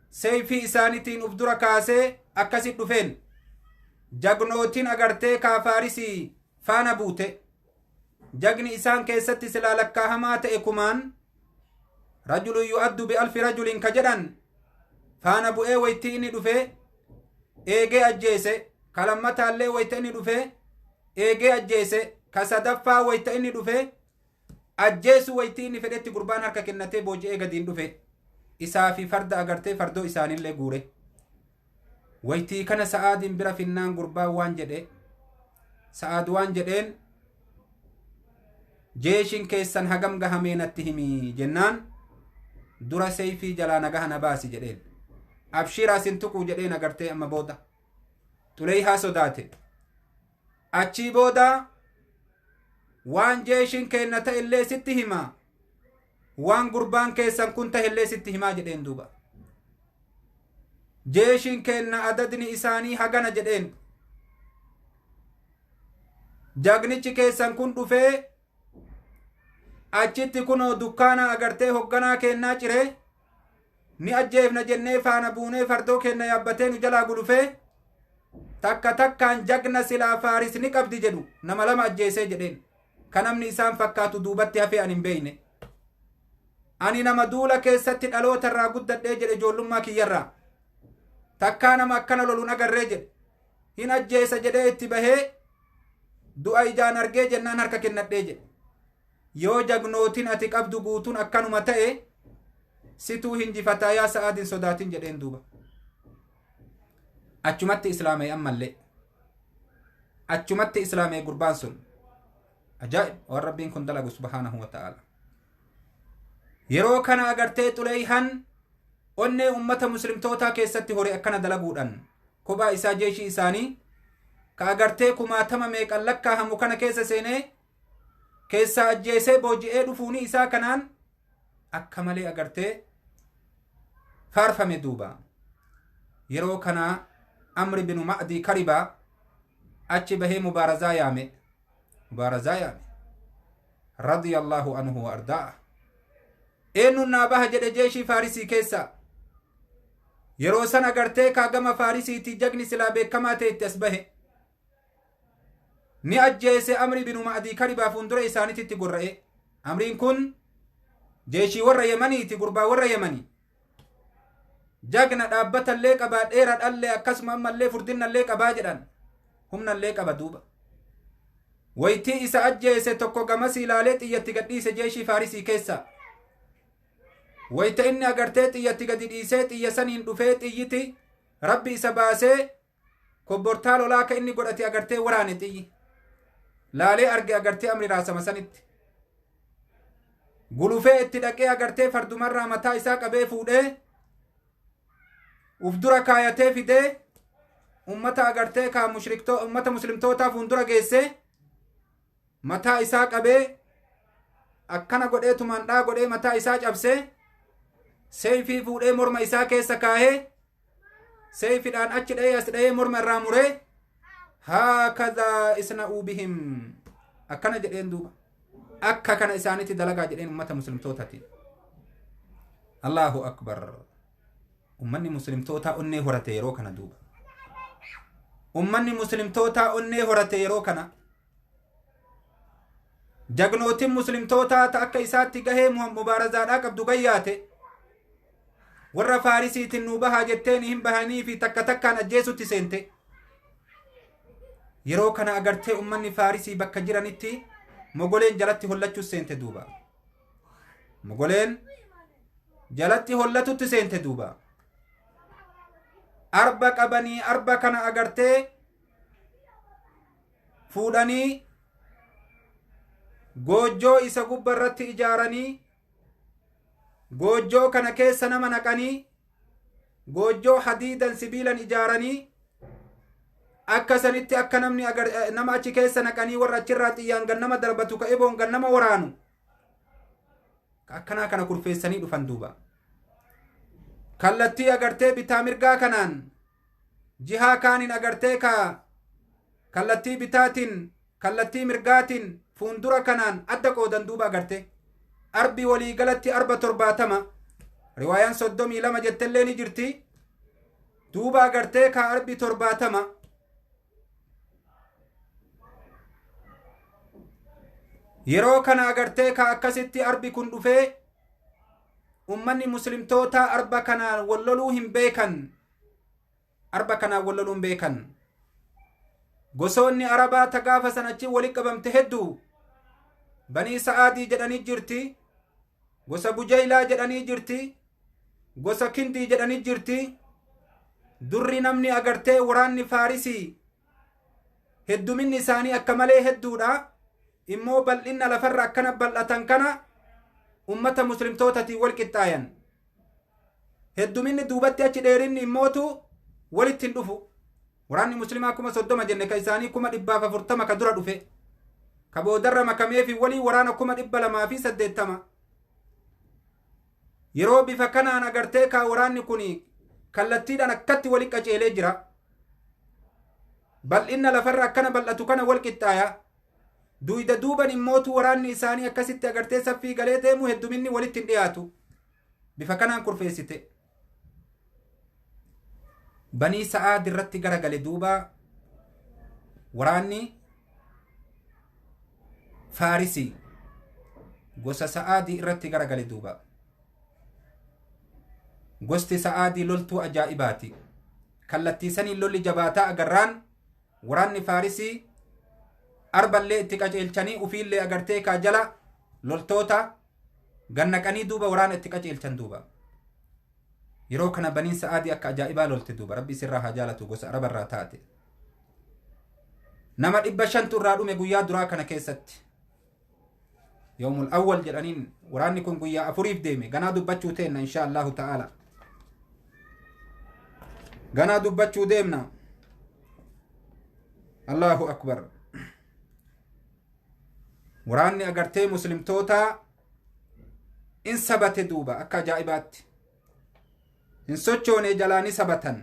seeyfii isaaniitiin uf dura kaasee akkasit dhufeen. Jagnootiin agartee kaafaarisii faana buute. Jagni isaan keessatti silaa lakkaahamaa ta'e kumaan, rajulun yu'addu bi'alfi rajulin ka jedhan faana bu'ee, waytii inni dhufe eegee ajjeese. Ka lammataallee wayta inni dhufe eegee ajjeese. Ka sadaffaa wayta inni dhufe ajjeesu, waytii inni fedhetti gurbaan harka kennatee booji'ee gadiin dhufe. Isaa fi farda agartee fardoo isaanillee guure. Waytii kana Sa'aadiin bira finnaan, gurbaan waan jedhe, Sa'aad waan jedheen, "Jeeshin keessan hagam gahamee natti himi?" jennaan, "Dura seeyfii jalaa nagaha na baasi" jedheen. "Abshiraa, sin tuquu" jedheen. Agartee amma booda Xuleyhaa sodaate. Achii booda, "Waan jeeshin keenna ta'e illee sitti hima, waan gurbaan keessan kun ta'e illee sitti himaa" jedheen duuba. "Jeeshin keenna adadni isaanii hagana" jedheen. "Jagnichi keessan kun dhufee achitti kunoo dukkaana agartee hogganaa keennaa ciree, ni ajjeefna jennee faana buunee, fardoo keenna yaabbatee nu jalaa gulufee, takka takkaan jagna silaa Faaris ni qabdi jedhu nama lama ajjeesee" jedheen. "Ka namni isaan fakkaatu duubatti hafee ani hin beeyne. Ani nama duula keessatti dhaloota irraa guddadhee" jedhe, "ijoollummaa kiyyarraa takkaa nama akkana loluun agarree" jedhe. "Hin ajjeesa jedhee itti bahee, du'a ijaan argee jennaan harka kennadhee" jedhe. "Yoo jagnootin ati qabdu guutuun akkanuma ta'e, situu hinjifataa yaa Sa'aadin, sodaatin" jedheen duuba. Achumatti islaamee, ammallee achumatti islaamee gurbaan sun. Ajaa'ib waan Rabbiin kun dalagu, subhaanahu wa ta'ala. Yeroo kana agartee Xuleyhan onnee ummata muslimtootaa keessatti hore. Akkana dalaguudhaan kophaa isaa jeeshii isaanii ka agartee kumaatama meeqan lakkaahamu kana keessa seenee, keessaa ajjeesee booji'ee dhufuuni isaa kanaan akka malee agartee faarfame duuba. Yeroo kana Amri binu Ma'dii Karibaa achi bahee mubaarazaa yaame, mubaarazaa yaame, radiyallahu anhu wa ardaa'a. "Eenyuun naa baha?" jedhe jeeshii Faarisii keessa. Yeroo san agartee kaagama Faarisiitii jagni silaa beekamaa ta'e itti as bahe. Ni ajjeese. Amri binu Ma'dii Karibaa fuuldura isaaniititti gorra'e. Amriin kun jeeshii warra Yemaniiti, gurbaa warra Yemanii, jagna dhaabbatallee qabaa, dheera dhallee, akkasuma ammallee furdinnallee qabaa jedhan, humnallee qaba duuba. Waytii isa ajjeese, tokko gamasii ilaalee xiyyatti gadhiise jeeshii Faarisii keessa. Wayta inni agartee xiyyatti gadi dhiisee, xiyya saniin dhufee, xiyyiti Rabbi isa baasee, kobbortaa lolaa akka inni godhate agartee waraane. Xiyyi laalee arge agartee Amri raasama sanitti gulufee itti dhaqee, agartee fardumarraa mataa isaa qabee fuudhee uf dura kaayatee fidee, ummata agartee kaa mushriktoo, ummata muslimtootaa fuuldura geessee, mataa isaa qabee akkana godhee, tumaandhaa godhee, mataa isaa cabsee, seeyfii fuudhee morma isaa keessa kaahee, seeyfidhaan achi dha'ee as dha'ee morma irraa muree, "Haakadhaa isna'uu bihim" akkana jedheen duuba. Akka kana isaanitti dalagaa jedheen ummata muslimtootati. Allahu akbar. Ummanni muslimtootaa onnee horate yeroo kana duuba. Ummanni muslimtootaa onnee horate yeroo kana. Jagnootiin muslimtootaa ta akka isaatti gahee mubaarazaadhaa qabdu gayyaate. Warra Faarisiitiin nuu bahaa jetteen hin bahanii fi takka takkaan ajjeesutti seente. Yeroo kana agartee ummanni Faarisii bakka jiranitti mogoleen jalatti hollachuu seente duuba. Mogoleen jalatti hollatutti seente duuba. Arba qabanii arba kana agartee fuudhanii goojjoo isa gubba irratti ijaaranii goojjoo kana keessa nama naqanii goojjoo hadiidan sibiilan ijaaranii akka sanitti akka namni nama achi keessa naqanii warra achirraa xiyyaan gannama darbatu ka eboon gannama waraanu akkanaa kana kurfeessanii dhufan duuba. Kallattii agartee bitaa mirgaa kanaan jihaa kaaniin agartee ka kallattii bitaatiin kallattii mirgaatiin fuundura kanaan adda qoodan duuba agarte. Arbi waliigalatti arba 70 riwaayaan 32 jettellee ni jirti duuba agartee ka arbi 70 yeroo kana agartee ka akkasitti arbi kun dhufee ummanni muslimtoota arba kanaan walloluu hin beekan. Arba kanaan walloluu hin beekan. Gosoonni arabaa ta gaafa san achi walitti qabamte hedduu Banii Sa'aadii jedhanii jirti, gosa Bujaylaa jedhanii jirti, gosa Kindii jedhanii jirti. Durri namni agartee waraanni Faarisii hedduminni isaanii akka malee hedduudha. Immoo bal'inna lafarra akkana bal'atan kana ummata muslimtootaatiin wal qixxaayan. Hedduminni duubatti achi dheerinni immootu walitti hin dhufu. Waraanni muslimaa 30,000 jenne ka isaanii 140,000 ka dura dhufe. Ka boodarra makameefi walii waraana 280,000. Yeroo bifa kanaan agartee ka waraanni kun kallattiidhaan akkatti wali qaceelee jira. Bal'inna lafarra akkana bal'atu kana wal qixxaaya. Duyda duuban immootu waraanni isaanii akkasitti agartee saffii galee deemu hedduminni walitti hin dhiyaatu. Bifa kanaan kurfeessite. Banii Sa'aad irratti garagale duuba waraanni Faarisii gosa Sa'aadii irratti garagale duuba. Gosti Sa'aadii loltuu ajaa'ibaati. Kallattii saniin lolli jabaataa agarraan waraanni Faarisii arballee itti qaceelchanii ufiillee agartee kaa jala loltoota gannaqanii duuba waraana itti qaceelchan duuba. Yeroo kana baniin Sa'aadii akka ajaa'ibaa lolte duuba. Rabbi isirraa haa jaalatu gosa arabarraa taate. Nama 500 irraa dhume guyyaa duraa kana keessatti. Yawmul awwal jedhaniin waraanni kun guyyaa 4 deeme. Ganaa dubbachuu teenna insha Allahu ta'ala. Ganaa dubbachuu deemna. Allahu akbar. Waraanni agartee muslimtoota in sabate duuba akka ajaa'ibaatti. Hin sochoone jalaa ni sabatan.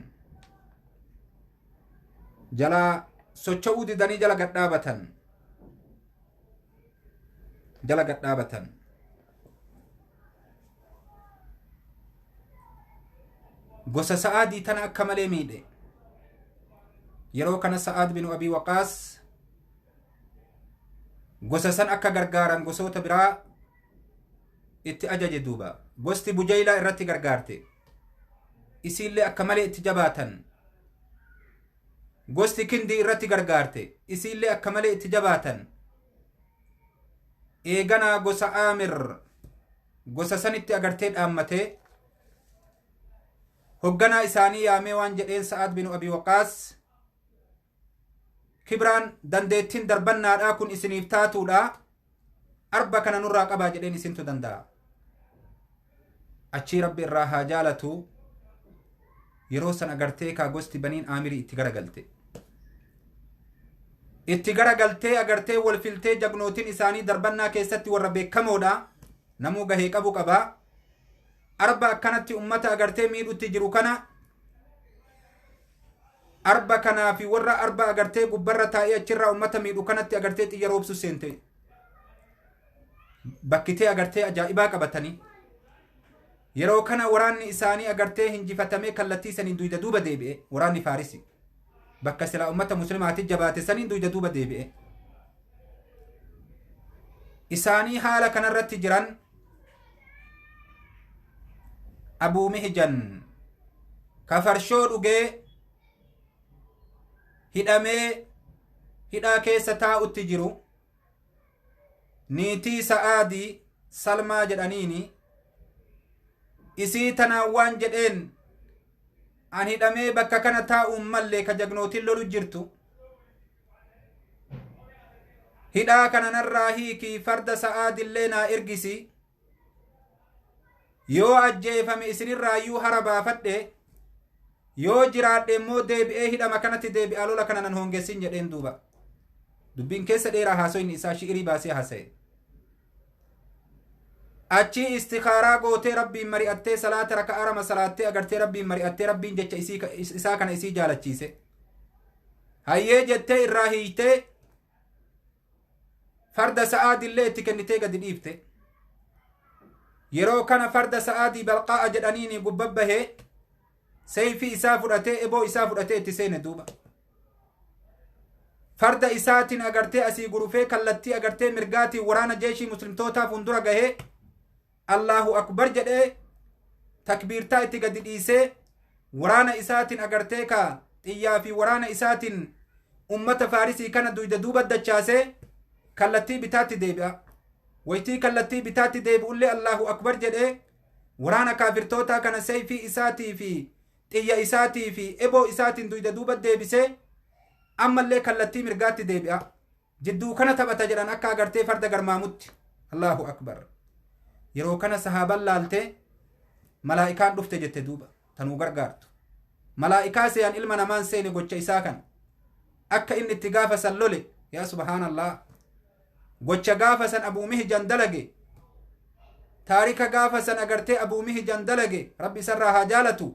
Jalaa socho'uu didanii jala gadhaabatan. Jala gadhaabatan. Gosa Sa'aadii tana akka malee miidhe. Yeroo kana Sa'aad bin Abii Waqaas gosa san akka gargaaran gosoota biraa itti ajaje duuba. Gosti Bujaylaa irratti gargaarte. Isiillee akka malee itti jabaatan. Gosti Kindii irratti gargaarte. Isiillee akka malee itti jabaatan. Eeganaa gosa Aamir gosa sanitti agartee dhaammatee hogganaa isaanii yaamee waan jedheen Sa'aad bin Abii Waqaas kibraan dandeettiin darbannaadhaa kun isiniif taatuudha. Arba kana nurraa qabaa jedheen isintu danda'a. Achii Rabbi irraa haa jaalatu. Yeroo san agartee kaa gosti baniin Aamirii itti garagalte. Itti garagaltee agartee wal filtee jagnootiin isaanii darbannaa keessatti warra beekamoodha. Namuu gahee qabu qaba. Arba akkanatti ummata agartee miidhutti jiru kana arba kanaa fi warra arba agartee gubbarra taa'ee achirraa ummata miidhu kanatti agartee xiyya roobsu seente. Bakkitee agartee ajaa'ibaa qabatanii yeroo kana waraanni isaanii agartee hinjifatamee kallattii saniin duyda duuba deebi'e. Waraanni Faarisi bakka silaa ummata muslimaatti jabaate saniin duyda duuba deebi'e. Isaanii haala kanarratti jiran Abuu Mihjan ka farshoo dhugee hidhamee hidhaa keessa taa'utti jiru niitii Sa'aadii Salmaa jedhaniini isii tanaan waan jedheen an hidhamee bakka kana taa'uun mallee ka jagnootiin lolu jirtu hidhaa kana narraa hiikii farda Sa'aadillee naa ergisi yoo ajjeefame isinirraayyuu hara baafadhe yoo jiraadhe immoo deebi'ee hidhama kanatti deebi'aa lola kana nan hongessin jedheen duuba. Dubbiin keessa dheeraa haasoyni isaa shi'irii baasee haasa'e. Achi istikaaraa gootee rabbiin mari'attee salaata raka'aa lama salaattee agartee rabbiin mari'attee rabbiin jecha isaa kana isii jaalachiise. Hayyee jettee irraa hiiytee farda Sa'aadillee itti kennitee gadi dhiifte. Yeroo kana farda Sa'aadii Balqaa'a jedhaniini gubba bahee seeyfii isaa fudhatee eboo isaa fudhatee itti seene duuba. Farda isaatiin agartee asii gurufee kallattii agartee mirgaatiin waraana jeeshii muslimtootaa fuuldura gahee Allahu akbar jedhee takbiirtaa itti gadi dhiisee waraana isaatiin agartee ka xiyyaa fi waraana isaatiin ummata Faarisii kana duyda duuba dachaasee kallattii bitaatti deebi'a. Waytii kallattii bitaatti deebi'ullee Allahu akbar jedhee waraana kaafirtootaa kana seeyfii isaatii fi xiyya isaatii fi eboo isaatiin duyda duuba deebisee ammallee kallattii mirgaatti deebi'a. Jidduu kana taphata jedhan akka agartee farda garmaamutti. Allahu akbar. Yeroo kana sahaaban laaltee malaa'ikaan dhufte jette duuba tanuu gargaartu. Malaa'ikaa seeyaan ilma namaan seene gocha isaa kana. Akka inni itti gaafa san lole yaa subhaanallah. Gocha gaafa san Abuu Mihjan dalage. Taarika gaafa san agartee Abuu Mihjan dalage rabbi isarraa haa jaalatu.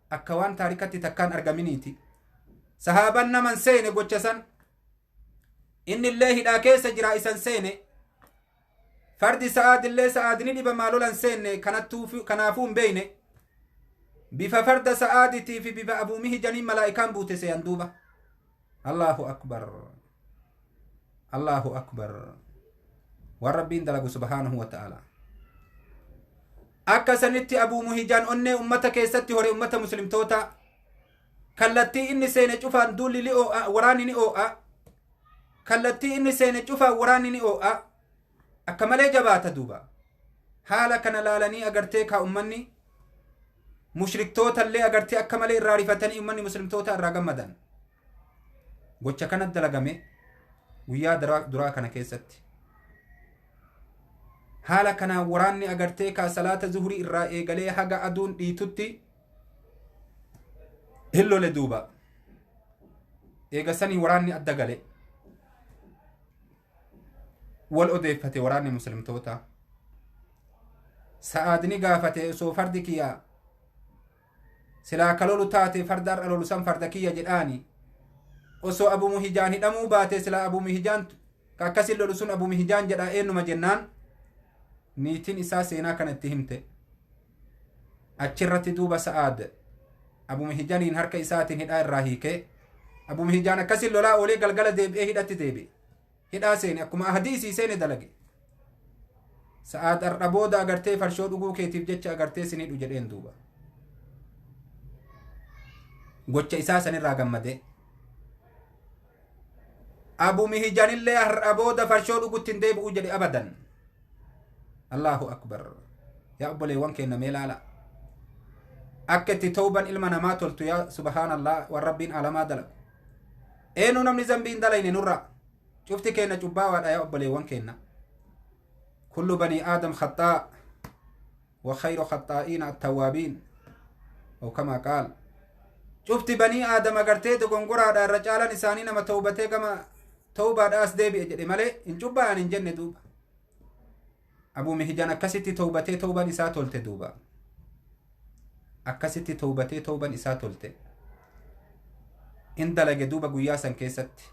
Akka waan taarikatti takkaan argaminiiti. Sahaaban naman seene gocha san. Inni illee hidhaa keessa jira isan seene. Fardi Sa'aadillee Sa'aadni dhibamaa lolan seenne kanaafuu hin beeyne. Bifa farda Sa'aaditii fi bifa Abuu Mihjanii malaa'ikaan buute seeyan duuba. Allahu akbar. Allahu akbar. Waan rabbiin dalagu subhaanahu wa ta'ala. Akka sanitti Abuu Mihjan onnee ummata keessatti hore ummata muslimtoota kallattii inni seene cufaan duulli ni oo'a waraanni ni oo'a. Kallattii inni seene cufaan waraanni ni oo'a. Akka malee jabaata duuba. Haala kana laalanii agartee kaa ummanni mushriktootallee agartee akka malee irraa rifatanii ummanni muslimtoota irraa gammadan. Gocha kana dalagame guyyaa duraa kana keessatti. Haala kanaan waraanni agartee kaa salaata zuhurii irraa eegalee haga aduun dhiitutti hin lole duuba. Eega sanii waraanni adda gale. Wal odeeffate waraanni muslimtoota. Sa'aadni gaafate osoo fardi kiyya silaa ka lolu taate farda har'a lolu san farda kiyya jedhaani. Osoo Abuu Mihjaan hidhamuu baate silaa Abuu Mihjaan ka akkasin lolu sun Abuu Mihjaan jedha eenyuma jennaan niitiin isaa seenaa kana itti himte. Achirratti duuba Sa'aad Abuu Mihjaaniin harka isaatiin hidhaa irraa hiikee Abuu Mihjaan akkasin lolaa oolee galgala deebi'ee hidhatti deebi'e. Hidhaa seene akkuma ahdii isii seene dalage. Sa'aad har'a booda agartee farshoo dhuguu keetiif jecha agartee sin hidhu jedheen duuba. Gocha isaa sanirraa gammadee. Abuu Mihjaanillee har'a booda farshoo dhugutti hin deebi'u jedhe abadan. Allahu akbar. Yaa obboleewwan keenya mee laala. Akka itti tawban ilma namaa toltu yaa subhaanallah waan rabbiin alamaa dalagu. Eenyu namni zambii hin dalayne nurra. Cufti keenya cubbaawaadha yaa obboleewwan keenya. Kullu banii aadam khaxaa wa khayru khaxaa'iina attawaabiin. أو كما قال cufti banii aadam agartee dogongoraadha irra caalan isaanii nama tawbatee gama tawbaadhaas deebi'e jedhe malee hin cubba'an hin jenne duuba. Abuu Mihjaan akkasitti tawbatee tawban isaa tolte duuba. Akkasitti tawbatee tawban isaa tolte. In dalage duuba guyyaa san keessatti.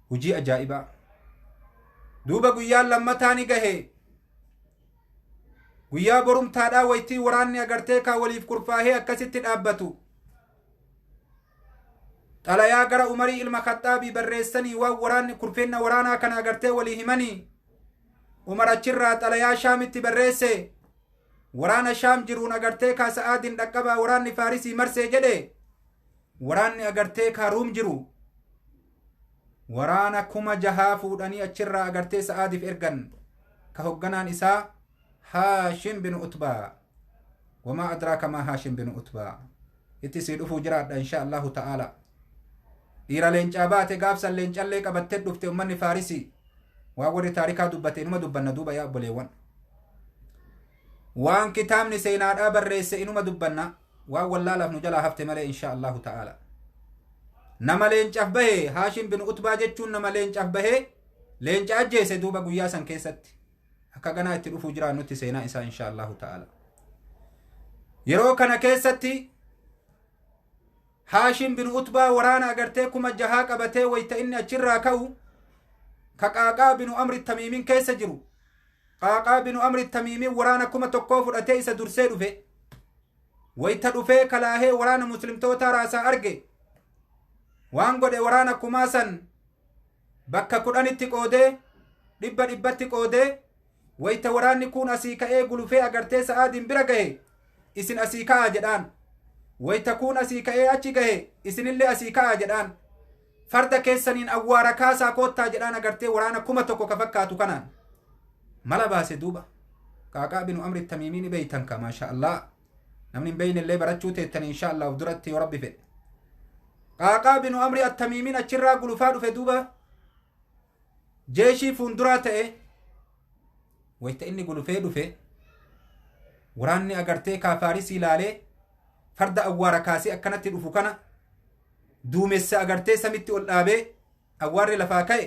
Hujii ajaa'ibaa. Duuba guyyaan lammataa ni gahe. Guyyaa borumtaadhaa waytii waraanni agartee kaa waliif kurfaahee akkasitti dhaabbatu. Xalayaa gara Umarii ilma Khaxxaabii barreessanii waan waraanni kurfeenna waraanaa kana agartee walii himanii. Umar achirraa xalayaa Shaamitti barreesse. Waraana Shaam jiruun agartee kaa Sa'aadiin dhaqqabaa waraanni Faarisii marsee jedhe. Waraanni agartee kaa Ruum jiru. Waraana 6000 fuudhanii achirraa agartee Sa'aadiif ergan. Ka hogganaan isaa Haashim bin Utbaa. Wamaa adraaka maa Haashim bin Utbaa. Itti sii dhufuu jiraadha insha Allahu ta'ala. Dhiira leencaa baate gaafsan leencallee qabattee dhufte ummanni Faarisii. Waan warri taarikaa dubbate inuma dubbanna duuba yaa obboleewwan. Waan kitaabni seenaadhaa barreesse inuma dubbanna. Waan wallaalaaf nu jalaa hafte malee insha Allahu ta'ala. Nama leencaaf bahee Haashim bin Utbaa jechuun nama leencaaf bahee leenca ajjeese duuba guyyaa san keessatti. Akka ganaa itti dhufuu jiraannutti seenaa isaa insha Allahu ta'ala. Yeroo kana keessatti Haashim bin Utbaa waraana agartee 6000 qabatee wayta inni achirraa ka'u ka Qaaqaa binu Amri Tamiimiin keessa jiru. Qaaqaa binu Amri Tamiimiin waraana 1000 fudhatee isa dursee dhufe. Wayta dhufee kalaahee waraana muslimtoota raasaa arge. Waan godhe waraana 10,000 san bakka 10tti qoodee 100tti qoodee wayta waraanni kun asii ka'ee gulufee agartee Sa'aadiin bira gahe isin asii ka'aa jedhaan. Wayta kun asii ka'ee achi gahe isinillee asii ka'aa jedhaan. Farda keessaniin awwaara kaasaa koottaa jedhaan agartee waraana 1000 ka fakkaatu kanaan. Mala baase duuba. Qaaqaa binu Amri Tamiimii ni beeytan ka maasha Allah. Namni hin beeyne illee barachuu teettan insha Allah of duratti yoo Rabbi fedhe. Qaaqaa binu Amri Attamiimiin achirraa gulufaa dhufe duuba. Jeeshii fuunduraa ta'e. Wayta inni gulufee dhufe waraanni agartee kaa Faarisii ilaalee farda awwaara kaasee akkanatti dhufu kana duumessa agartee samitti ol dhaabee awwaarri lafaa ka'e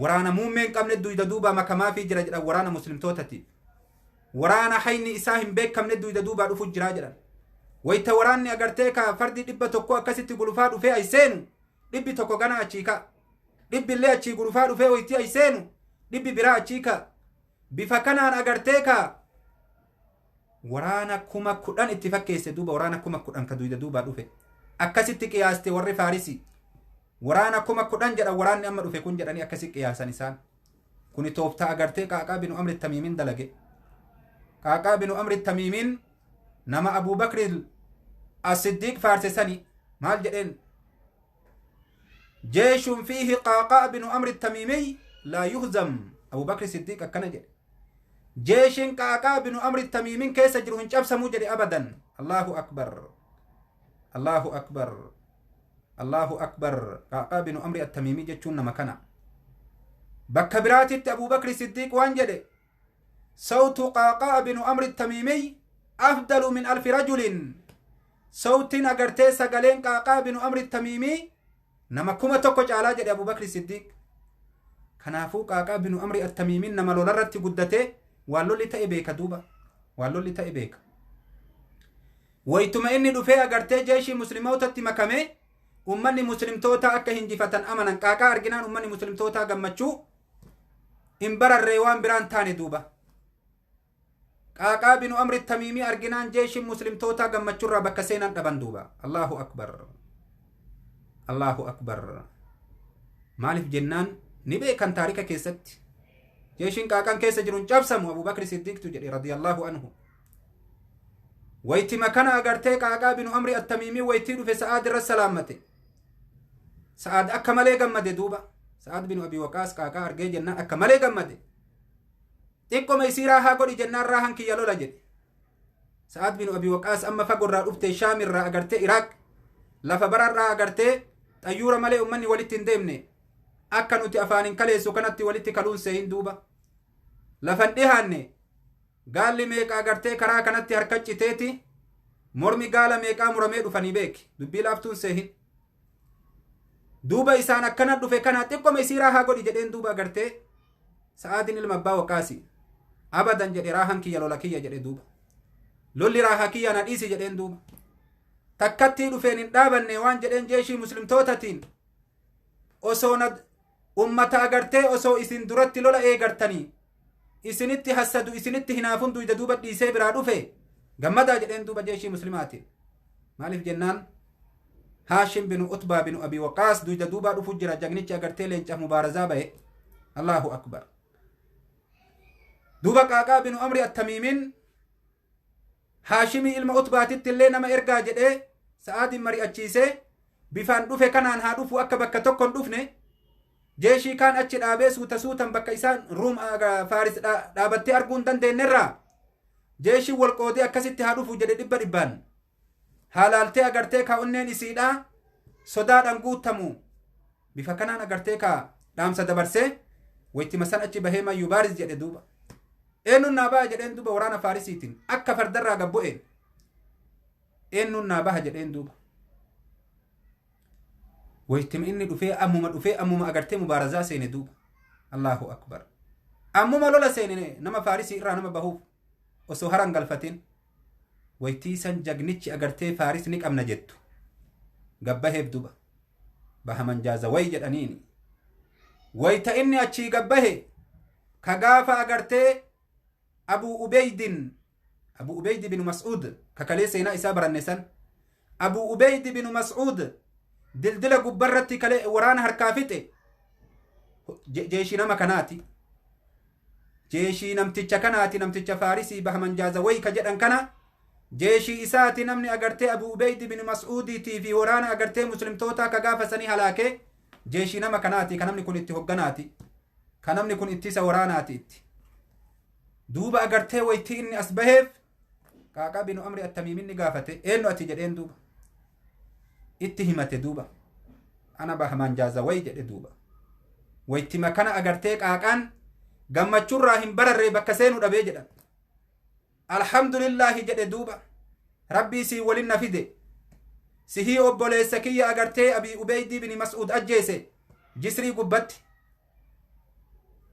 waraana muummee hin qabne duyda duubaa makamaafii jira jedhan waraana muslimtootatiif. Waraana hayni isaa hin beekamne duyda duubaa dhufu jiraa jedhan. Wayta waraanni agartee kaa fardi 100 akkasitti gulufaa dhufee ay seenu 100 gana achii ka'a. 100 illee achii gulufaa dhufee waytii ay seenu 100 biraa achii ka'a. Bifa kanaan agartee kaa waraana 10,000 itti fakkeesse duuba waraana 10,000 ka duyda duubaa dhufe. Akkasitti qiyaaste warri Faarisii. Waraana 10,000 jedhan waraanni amma dhufe kun jedhanii akkasi qiyaasan isaan. Kuni tooftaa agartee Qaaqaa binu Amri Tamiimiin dalage. Qaaqaa binu Amri Tamiimiin nama Abuu Bakri As-Siddiq faarse sani maal jedheen? Jeeshun fiihi Qaaqaa binu Amri Tamiimiy laa yuhzam. Abuu Bakri Siddiq akkana jedhe. Jeeshin Qaaqaa binu Amri Tamiimiin keessa jiru hin cabsamuu jedhe abadan. Allahu Akbar. Allahu Akbar. Allahu Akbar. Qaaqaa binu Amri At-Tamiimii jechuun nama kana. Bakka biraatitti Abuu Bakri Siddiq waan jedhe sawtu Qaaqaa binu Amri Tamiimii afdalu min 1000 rajulin. Sawtiin agartee sagaleen Qaaqaa binu Amri Tamiimii nama 1000 caalaa jedhe Abuu Bakri Siddiq. Kanaafuu Qaaqaa binu Amri At-Tamiimiin nama lolarratti guddatee waan lolli ta'e beeka duuba. Waan lolli ta'e beeka. Waytuma inni dhufee agartee jeeshii musliimootatti makamee ummanni muslimtoota akka hinjifatan amanan. Qaaqaa arginaan ummanni muslimtootaa gammachuu hin bararree waan biraan taane duuba. Qaaqaa binu Amri Tamiimii arginaan jeeshiin muslimtootaa gammachuurraa bakka seenan dhaban duuba. Allahu Akbar. Allahu Akbar. Maaliif jennaan ni beekan taarika keessatti. Jeeshiin qaaqaan keessa jiru hin cabsamu Abuu Bakri Siddiqtu jedhe radiyallahu anhu. Waytima kana agartee Qaaqaa binu Amri Attamiimii waytii dhufe Sa'aad irra salaammate. Sa'aad akka malee gammade duuba. Sa'aad binu Abi Waqaas Qaaqaa argee jennaan akka malee gammade. Xiqqoma isii raahaa godhi jennaan raahan kiyya lola jedhe. Sa'aad binu Abi Waqaas amma fagorraa dhufte Shaamirraa agartee Iraaq lafa bararraa agartee xayyuura malee ummanni walitti hin deemne. Akka nuti afaan hin kaleessu kanatti walitti kaluun seehin duuba. Lafan dhihaanne gaalli meeqa agartee karaa kanatti harka citeeti mormi gaala meeqaa muramee dhufanii beeki dubbii laaftuun seehin. Duuba isaan akkana dhufe kana xiqqoma isii raahaa godhi jedheen duuba agartee Sa'aadin ilma abbaa Waqaasi abadan jedhe raahan kiyya lola kiyya jedhe duuba. Lolli raahaa kiyya na dhiisi jedheen duuba. Takkattii dhufeen hin dhaabanne waan jedheen jeeshii muslimtootatiin osoo na Ummata agartee osoo isin duratti lola eegartanii isinitti hassadu isinitti hinaafun duyda duuba dhiisee biraa dhufe gammadaa jedheen duuba jeeshii muslimaati. Maaliif jennaan Haashim binu Utbaa binu Abi Waqaas duyda duubaa dhufu jira jagnichi agartee leencaaf mubaarazaa bahe. Allahu akbar. Duuba Qaaqaa binu Amri Attamiimin Haashimii ilma Utbaatitti illee nama ergaa jedhee Sa'aadiin mari'achiisee bifaan dhufe kanaan haa dhufu akka bakka tokko hin dhufne jeeshii kaan achi dhaabee suuta suutan bakka isaan Ruum Faaris dhaabattee arguu hin dandeenyerraa jeeshiin wal qoodee akkasitti haa dhufu jedhe dhibba dhibbaan haalaaltee agartee kaa onneen isiidhaa sodaadhaan guutamu bifa kanaan agartee kaa dhaamsa dabarsee waytima san achi bahee mayyuu baaris jedhe duuba. Eenyuun naa baha jedheen duuba waraana Faarisiitiin akka fardarraa gabbu'een eenyuun naa baha jedheen duuba. Waytima inni dhufee ammuma dhufee ammuma agartee mubaarazaa seene duuba. Allahu akbar. Ammuma lola seene nama Faarisii irraa nama bahuuf osoo haran galfatin waytii san jagnichi agartee Faaris ni qabna jettu. Gabbaheef duuba. Bahaman jaazaway jedhaniini. Wayta inni achii gabbahe ka gaafa agartee Abu Ubeydin Abu Ubeyd bin Mas'ud ka kalee seenaa isaa baranne san Abu Ubeyd bin Mas'ud dildila gubbarratti kalee waraana harkaa fixe jeeshii nama kanaati. Jeeshii namticha kanaati namticha Faarisii Bahaman Jaazaway ka jedhan kana jeeshii isaati namni agartee Abu Ubeyd bin Mas'uudiitii fi waraana agartee muslimtootaa ka gaafa sanii halaakee jeeshii nama kanaati ka namni kun itti hogganaati ka namni kun ittisa waraanaati itti. Duuba agartee waytii inni as baheef Qaaqaa binu Amri Attamiiminni gaafate eenyu ati jedheen duuba itti himate duuba ana Bahaman Jaazaway jedhe duuba. Waytima kana agartee Qaaqaan gammachuurraa hin bararree bakka seenuu dhabee jedhan. Alhamdulillaahi jedhe duuba rabbii sii walin na fide sihii obboleessa kiyya agartee Abii Ubeydii bin Mas'uud ajjeese jisrii gubbatti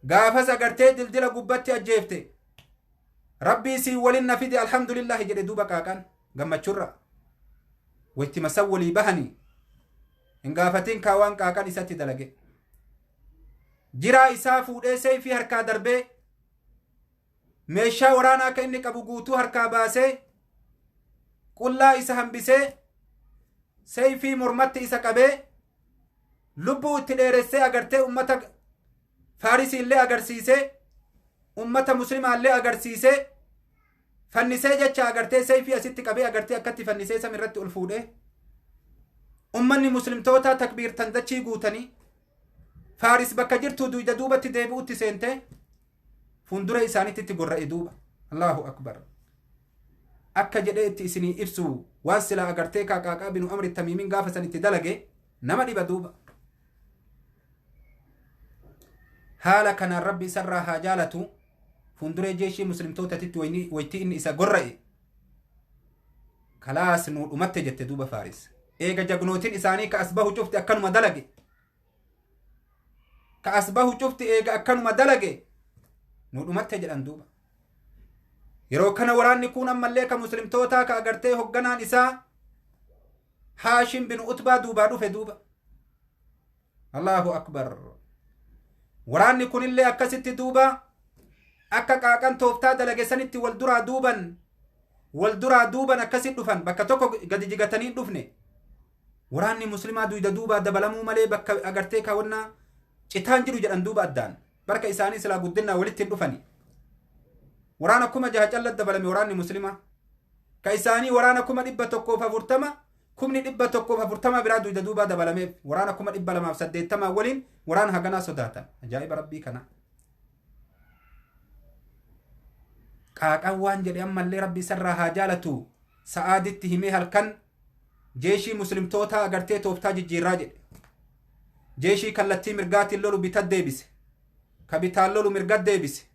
gaafas agartee dildila gubbatti ajjeefte rabbii sii walin na fide alhamdulillaahi jedhe duuba Qaaqaan gammachuurra. Waytima san walii bahanii hin gaafatin kaa waan Qaaqaan isatti dalage. Jiraa isaa fuudhee seefii harkaa darbee meeshaa waraanaa akka inni qabu guutuu harkaa baasee qullaa isa hambisee seefii mormatti isa qabee lubbuu itti dheeressee agartee ummata Faarisii illee agarsiisee ummata muslimaa illee agarsiisee fannisee jecha agartee seefii asitti qabee agartee akkatti fannisee sam irratti ol fuudhee ummanni muslimtootaa takbiirtan dachii guutanii Faaris bakka jirtu duyda duubatti deebi'utti seentee fuuldura isaaniitti itti gorra'e duuba. Allahu akbar. Akka jedhee itti isinii ibsu waan silaa agartee Qaaqaa binu Amri Tamiimiin gaafa san itti dalage nama dhiba duuba. Haala kanaan rabbi isarraa haa jaalatu fuulduree jeeshii muslimtootatitti waytii inni isa gorra'e kalaas nuu dhumatte jette duuba Faaris. Eega jagnootiin isaanii ka as bahu cufti akkanuma dalage. Ka as bahu cufti eega akkanuma dalage nuu dhumatte jedhan duuba. Yeroo kana waraanni kun ammallee ka muslimtootaa ka agartee hogganaan isaa Haashim bin Utbaa duubaa dhufe duuba. Allahu akbar. Waraanni kunillee akkasitti duuba akka Qaaqaan tooftaa dalage sanitti wal duraa duuban akkasitti dhufan bakka tokko gadi jigatanii dhufne. Waraanni muslimaa duyda duubaa dabalamuu malee bakka agartee kaawwannaa citaan jiru jedhan duuba addaan barka isaanii silaa guddinaa walitti hin dhufani. Waraana 6000 calla dabalame waraanni muslimaa ka isaanii waraana 140,000 140,000 biraa duyda duubaa dabalameef waraana 280,000 waliin waraana haganaa sodaatan. Ajaa'iba rabbii kana. Qaaqaan waan jedhe ammallee rabbi isarraa haa jaalatu Sa'aaditti himee halkan jeeshii muslimtootaa agartee tooftaa jijjiirraa jedhe. Jeeshii kallattii mirgaatiin lolu bitat deebise. Ka bitaan lolu mirgat deebise.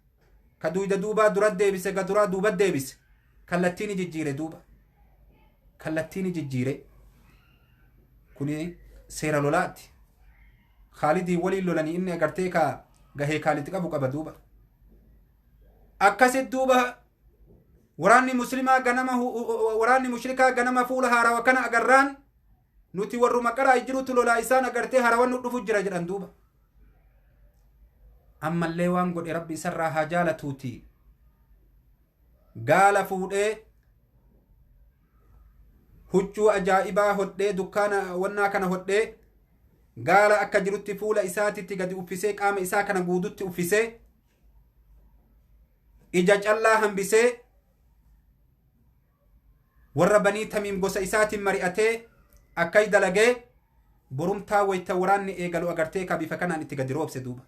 Ka duyda duubaa durat deebise. Ka duraa duubat deebise. Kallattiin jijjiire duuba. Kallattiin jijjiire. Kuni seera lolaati. Khaalidii waliin lolanii inni agartee ka gahee Khaalid qabu qaba duuba. Akkasit duuba waraanni muslimaa ganama waraanni mushrikaa ganama fuula haarawa kana agarraan nuti warruma qaraa jirutu lolaa isaan agartee harawan nu dhufu jira jedhan duuba. Ammallee waan godhe rabbi isarraa haa jaalatuuti. Gaala fuudhee huccuu ajaa'ibaa hodhee dukkaana wannaa kana hodhee gaala akka jirutti fuula isaatitti gadi uffisee qaama isaa kana guututti uffisee ija callaa hambisee warra banii tamiim gosa isaatiin mari'atee akkay dalagee borumtaa wayta waraanni eegalu agartee ka bifa kanaan itti gadi roobse duuba.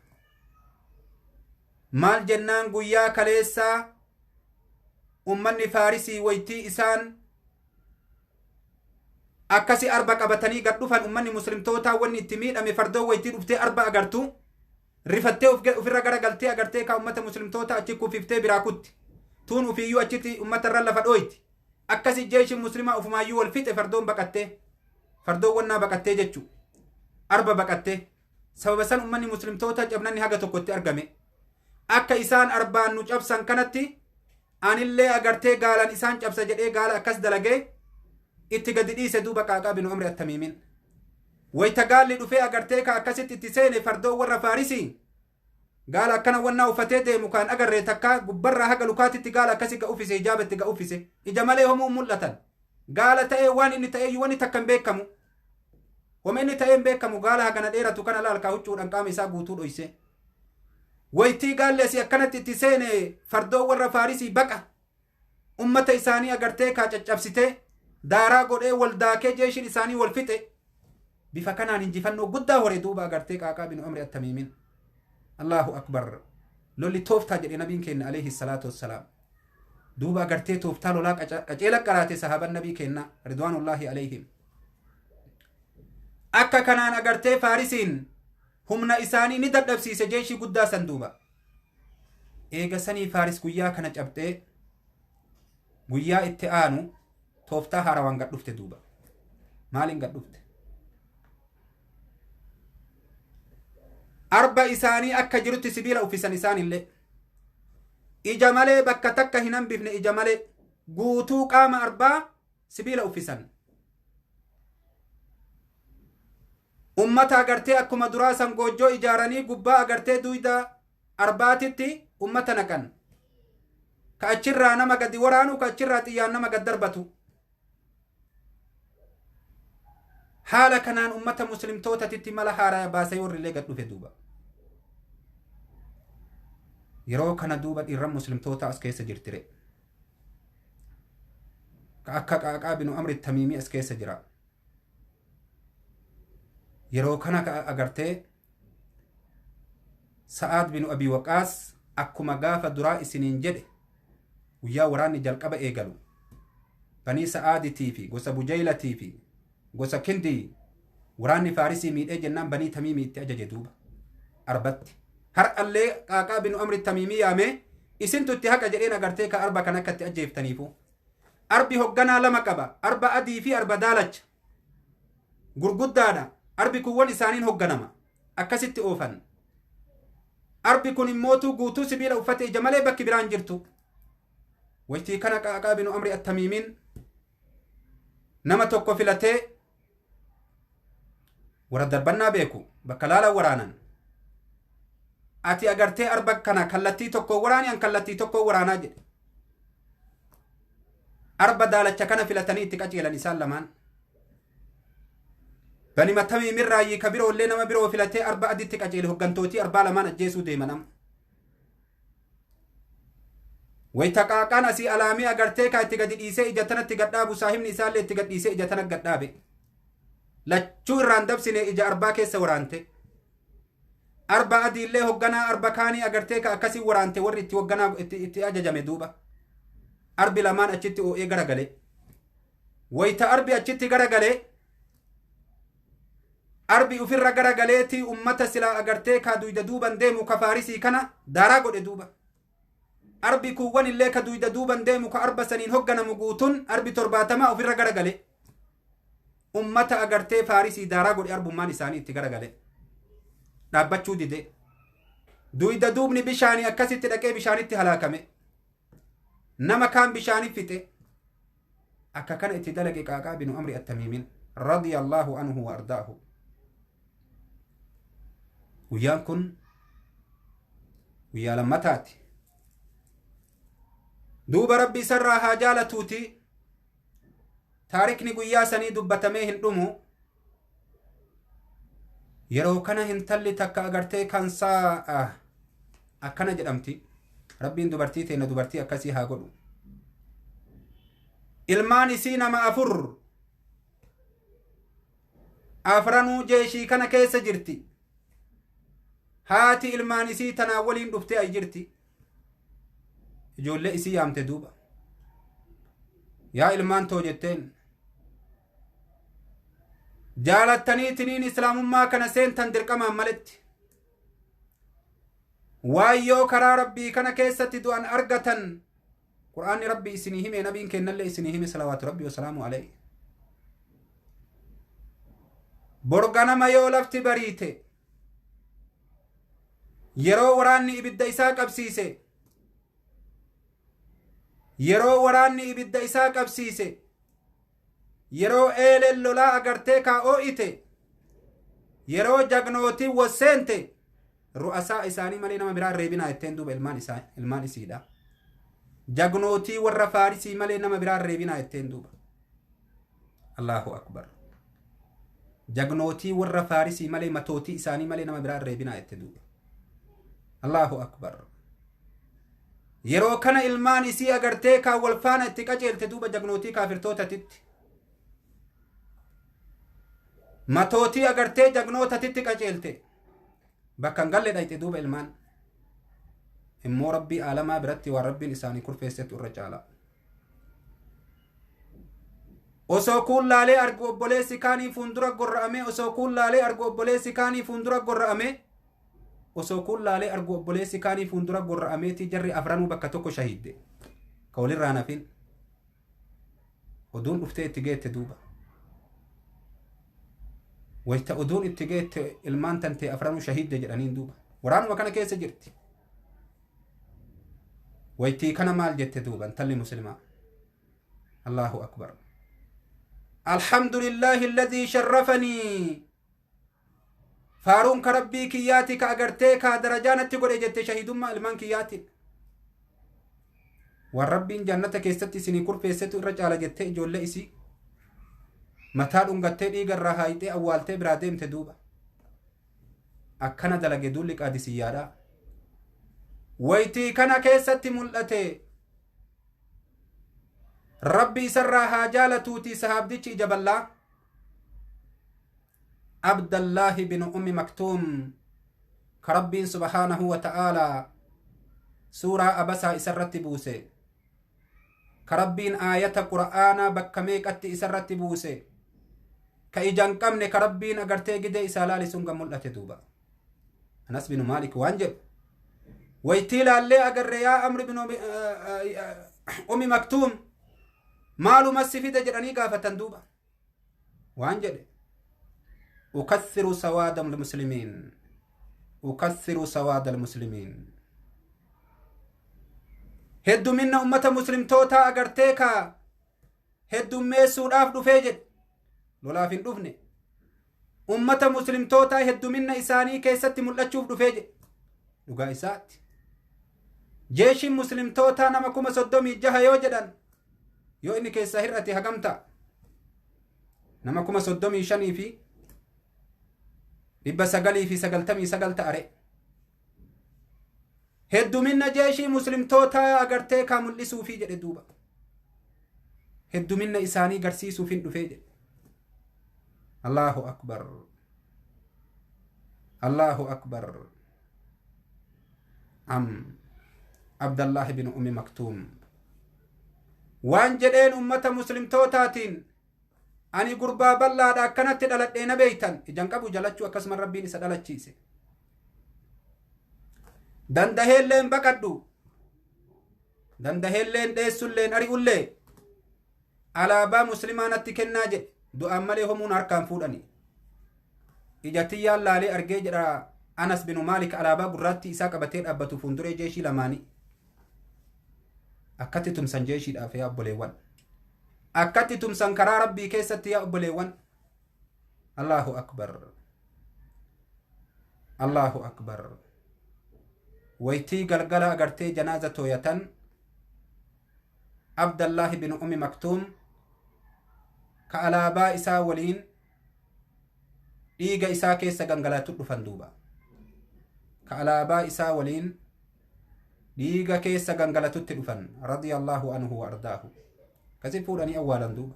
Maal jennaan guyyaa kaleessaa ummanni faarisii waytii isaan akkasi arba qabatanii gad dhufan ummanni muslimtootaa wanni itti miidhame fardoo waytii dhuftee arba agartu rifattee ofirra garagaltee agartee ka ummata muslimtoota achi kufiftee biraa kutti tuun ufiiyyuu achitti ummata irra lafa dhooyti akkasi jeeshin muslimaa ufumaayyuu wal fixe fardoon baqattee fardoon wannaa baqattee jechuu arba baqattee sababa san ummanni muslimtoota cabnanni haga tokkotti argame akka isaan arbaan nu cabsan kanatti anillee agartee gaalan isaan cabsa jedhee gaala akkas dalagee itti gadi dhiise duuba Qaaqaa binu Amri Attamiimin. Wayta gaalli dhufee agartee ka akkasitti itti seene fardoo warra Faarisii gaala akkana wannaa uffatee deemu kaan agarree takka gubbarraa haga lukaatitti gaala akkasi ga uffise hijaaba itti ga uffise ija malee homuu mul'atan gaala ta'ee waan inni ta'ee wanni takka hin beekamu homa inni ta'ee hin beekamu gaala hagana dheeratu kana laalkaa huccuudhaan qaama isaa guutuu dhoyse. Waytii gaalli asii akkanatti itti seene fardoo warra Faarisii baqa ummata isaanii agartee kaa caccabsitee daaraa godhee wal daakee jeeshin isaanii wal fixe bifa kanaan injifannoo guddaa hore duuba agartee Qaaqaa binu Amri Attamiimin. Allahu akbar lolli tooftaa jedhe nabiin keenya alayhi salaatu wassalaam. Duuba agartee tooftaa lolaa qaceela qaraate sahaaban nabii keenya ridwaanullaahi alayhim. Akka kanaan agartee Faarisiin humna isaanii ni dadhabsiise jeeshii guddaa san duuba. Eega sanii Faaris guyyaa kana cabxee guyyaa itti aanu tooftaa haarawaan gad dhufte duuba. Maaliin gad dhufte? Arba isaanii akka jirutti sibiila uffisan isaanillee. Ija malee bakka takka hin hambifne ija malee guutuu qaama arbaa sibiila uffisan. Ummata agartee akkuma duraa san goojjoo ijaaranii gubbaa agartee duyda arbaatitti ummata naqan. Ka achirraa nama gadi waraanu ka achirraa xiyyaan nama gad darbatu. Haala kanaan ummata muslimtootatitti mala haaraa baasee warri illee gad dhufe duuba. Yeroo kana duuba dhiirran muslimtoota as keessa jirtire. Ka akka Qaaqaa binu Amri Tamiimii as keessa jira. Yeroo kana agartee Sa'aad binu Abii Waqaas akkuma gaafa duraa isiniin jedhe guyyaa waraanni jalqaba eegalu banii Sa'aaditii fi gosa Bujaylatii fi gosa Kindii waraanni Faarisii miidhee jennaan banii Tamiimii itti ajaje duuba arbatti. Har'allee Qaaqaa binu Amri Tamiimii yaamee isintu itti haqa jedheen agartee ka arba kan akka itti ajjeeftaniifu. Arbi hogganaa lama qaba arba adii fi arba daalacha gurguddaadha. Arbi kuwwan isaaniin hogganama akkasitti oofan. Arbi kun immootu guutuu sibiila uffate ija malee bakki biraan jirtu. Waytii kana Qaaqaa binu Amri Attamiimiin nama tokko filatee warra darbannaa beeku bakka laala waraanan. Ati agartee arba kana kallattii tokko waraani an kallattii tokko waraanaa jedhe. Arba daalacha kana filatanii itti qaceelan isaan lamaan. Bani Tamiimirraayyii ka biroollee nama biroo filatee arba aditti qaceele hoggantootii arbaa lamaan ajjeesuu deeman amma. Wayta Qaaqaan asii alaamee agartee kaa itti gadi dhiisee ija tanatti gad dhaabu saahibni isaallee itti gad dhiisee ija tana gad dhaabe. Lachuu irraan dabsine ija arbaa keessa waraante. Arba adiillee hogganaa arba kaanii agartee ka akkasii waraante warri itti hogganaa itti ajajame duuba. Arbi lamaan achitti oo'ee garagale. Wayta arbi achitti garagale arbi ufirra garagaleetii ummata silaa agartee ka duyda duuban deemu ka Faarisii kana daaraa godhe duuba. Arbi kuuwwan illee ka duyda duuban deemu ka arba saniin hogganamu guutuun arbi 70 ofirra garagale. Ummata agartee Faarisii daaraa godhe arbummaan isaanii itti garagale. Dhaabbachuu dide. Duyda duubni bishaanii akkasitti dhaqee bishaanitti halaakame. Nama kaan bishaanii fixe. Akka kana itti dalage Qaaqaa binu Amri Attamiimin radiyallahu anhu wa ardaahu. Guyyaan kun Guyyaa lammataati. Duuba Rabbi isarraa haa jaalatuuti. Taarikni guyyaa sanii dubbatamee hin dhumu. Yeroo kana hintalli takka agartee kansaa akkana jedhamti. Rabbiin dubartii teenya dubartii akkasii haa godhu. Ilmaan isii nama 4 afranuu jeeshii kana keessa jirti. Haati ilmaan isii tanaa waliin dhuftee ay jirti. Ijoollee isii yaamte duuba. Yaa ilmaan too jetteen. Jaalattaniitiniin islaamummaa kana seentan dirqamaan maletti. Waayyoo karaa Rabbii kana keessatti du'an argatan. Qur'aanni Rabbi isinii hime, nabiin kennallee isinii hime, salawaatu Rabbi wasalaamu alayhi. Borganama yoo lafti bariite, yeroo waraanni ibidda isaa qabsiise, yeroo waraanni ibidda isaa qabsiise, yeroo eeleen lolaa agartee kaa oo'ite, yeroo jagnootii wasseente, ru'asaa isaanii malee nama biraa reebinaa jetteen duuba ilmaan isaa ilmaan isiidha. Jagnootii warra Faarisii malee nama biraa reebinaa jetteen duuba. Allahu akbar. Jagnootii warra Faarisii malee, matootii isaanii malee nama biraa reebinaa jette duuba. Allahu akbar. Yeroo kana ilmaan isii agartee kaa wal faana itti qajeelte duuba jagnootii kaafirtootatitti. Matootii agartee jagnootatitti qajeelte. Bakka hin galle dhayxe duuba ilmaan. Immoo Rabbii aalamaa biratti waan Rabbiin isaanii kurfeessetu irra caala. Osoo kuun laalee argu obboleessi kaanii fuuldura gorra'ame, osoo kuun laalee argu obboleessi kaanii fuuldura gorra'ame, osoo kuun laalee argu obboleessi kaanii fuuldura gorra'ameeti jarri afranuu bakka tokko shahidde. Ka walirraa nafin. Oduun dhuftee itti geette duuba. Wayta oduun itti geette ilmaan tantee afranuu shahidde jedhaniin duuba. Waraanuma kana keessa jirti. Waytii kana maal jette duuba intalli muslimaa? Allahu akbar. Alhamdulillahi alladhii sharrafanii. Faaruun ka Rabbii kiyyaati ka agartee ka darajaa natti godhe jette shahidummaa ilmaan kiyyaatiin. Waan Rabbiin jannata keessatti isinii kurfeessetu irra caala jettee ijoollee isii mataa dhungattee dhiiga irraa haayixee awwaaltee biraa deemte duuba. Akkana dalage duulli Qaadisiyyaadha. Waytii kana keessatti mul'ate Rabbi isarraa haa jaalatuuti sahaabdichi ija bal'aa. Abdallaahi bin Ummi Maktuum ka Rabbiin subhaanahu wa ta'aalaa suuraa Abasaa isarratti buuse. Ka Rabbiin aayata Qur'aanaa bakka meeqatti isarratti buuse. Ka ija hin qabne ka Rabbiin agartee gidee isaa laali sun kan mul'ate duuba. Anas bin Maalik waan jedhu. Waytii laallee agarre yaa Amri bin Ummi Maktuum maaluma si fide jedhanii gaafatan duuba. Waan jedhe. Ukathiru sawaada al-muslimiin. Ukathiru sawaada al-muslimiin. Hedduminna ummata muslimtootaa agartee ka heddummeessuudhaaf dhufee jedhe. Lolaaf hin dhufne. Ummata muslimtootaa hedduminna isaanii keessatti mul'achuuf dhufee jedhe. Dhugaa isaatti. Jeeshiin muslimtootaa nama 36,000 yoo jedhan yoo inni keessaa hir'ate hagam ta'a? Nama 35,999 ta'a re. Hedduminna jeeshii muslimtootaa agartee kaa mul'isuufii jedhe duuba. Hedduminna isaanii garsiisuuf hin dhufee jedhe. Allahu akbar. Allahu akbar. Am Abdallahi bin Ummi Maktuum. Waan jedheen ummata muslimtootaatiin ani gurbaa bal'aadha akkanatti dhaladhee na beeytan ijaan qabu jalachuu akkasuma Rabbiin isa dhalachiise. Dandaheelleen baqadhu. Dandaheelleen dheessulleen ari'ullee alaabaa muslimaa natti kennaa jedhe du'aan malee homuun harkaan fuudhani. Ija tiyyaan laalee argee jedha Anas bin Maalik alaabaa gurraattii isaa qabatee dhaabbatu fuulduree jeeshii lamaanii. Akkatti tumsan jeeshiidhaaf yaa obboleewwan. Akkatti tumsan karaa Rabbii keessatti yaa obboleewwan. Allahu akbar. Allahu akbar. Waytii galgala agartee janaaza tooyatan Abdallaahi bin Ummi Maktuum ka alaabaa isaa waliin dhiiga isaa keessa gangalatu dhufan duuba. Ka alaabaa isaa waliin dhiiga keessa gangalatutti dhufan radiyallahu anhu wa ardaahu. Kasi fuudhanii awwaalan duuba.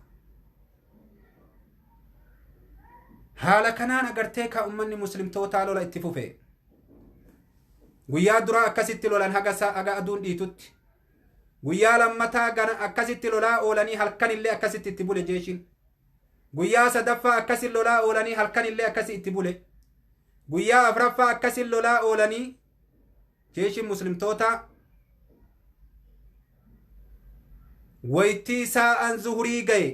Haala kanaan agartee ka ummanni muslimtootaa lola itti fufe. Guyyaa duraa akkasitti lolan haga haga aduun dhiitutti. Guyyaa lammataa gana akkasitti lolaa oolanii halkanillee akkasitti itti bule jeeshin. Guyyaa sadaffaa akkasi lolaa oolanii halkanillee akkasi itti bule. Guyyaa afraffaa akkasi lolaa oolanii jeeshin muslimtoota waytii saa'an zuhurii gaye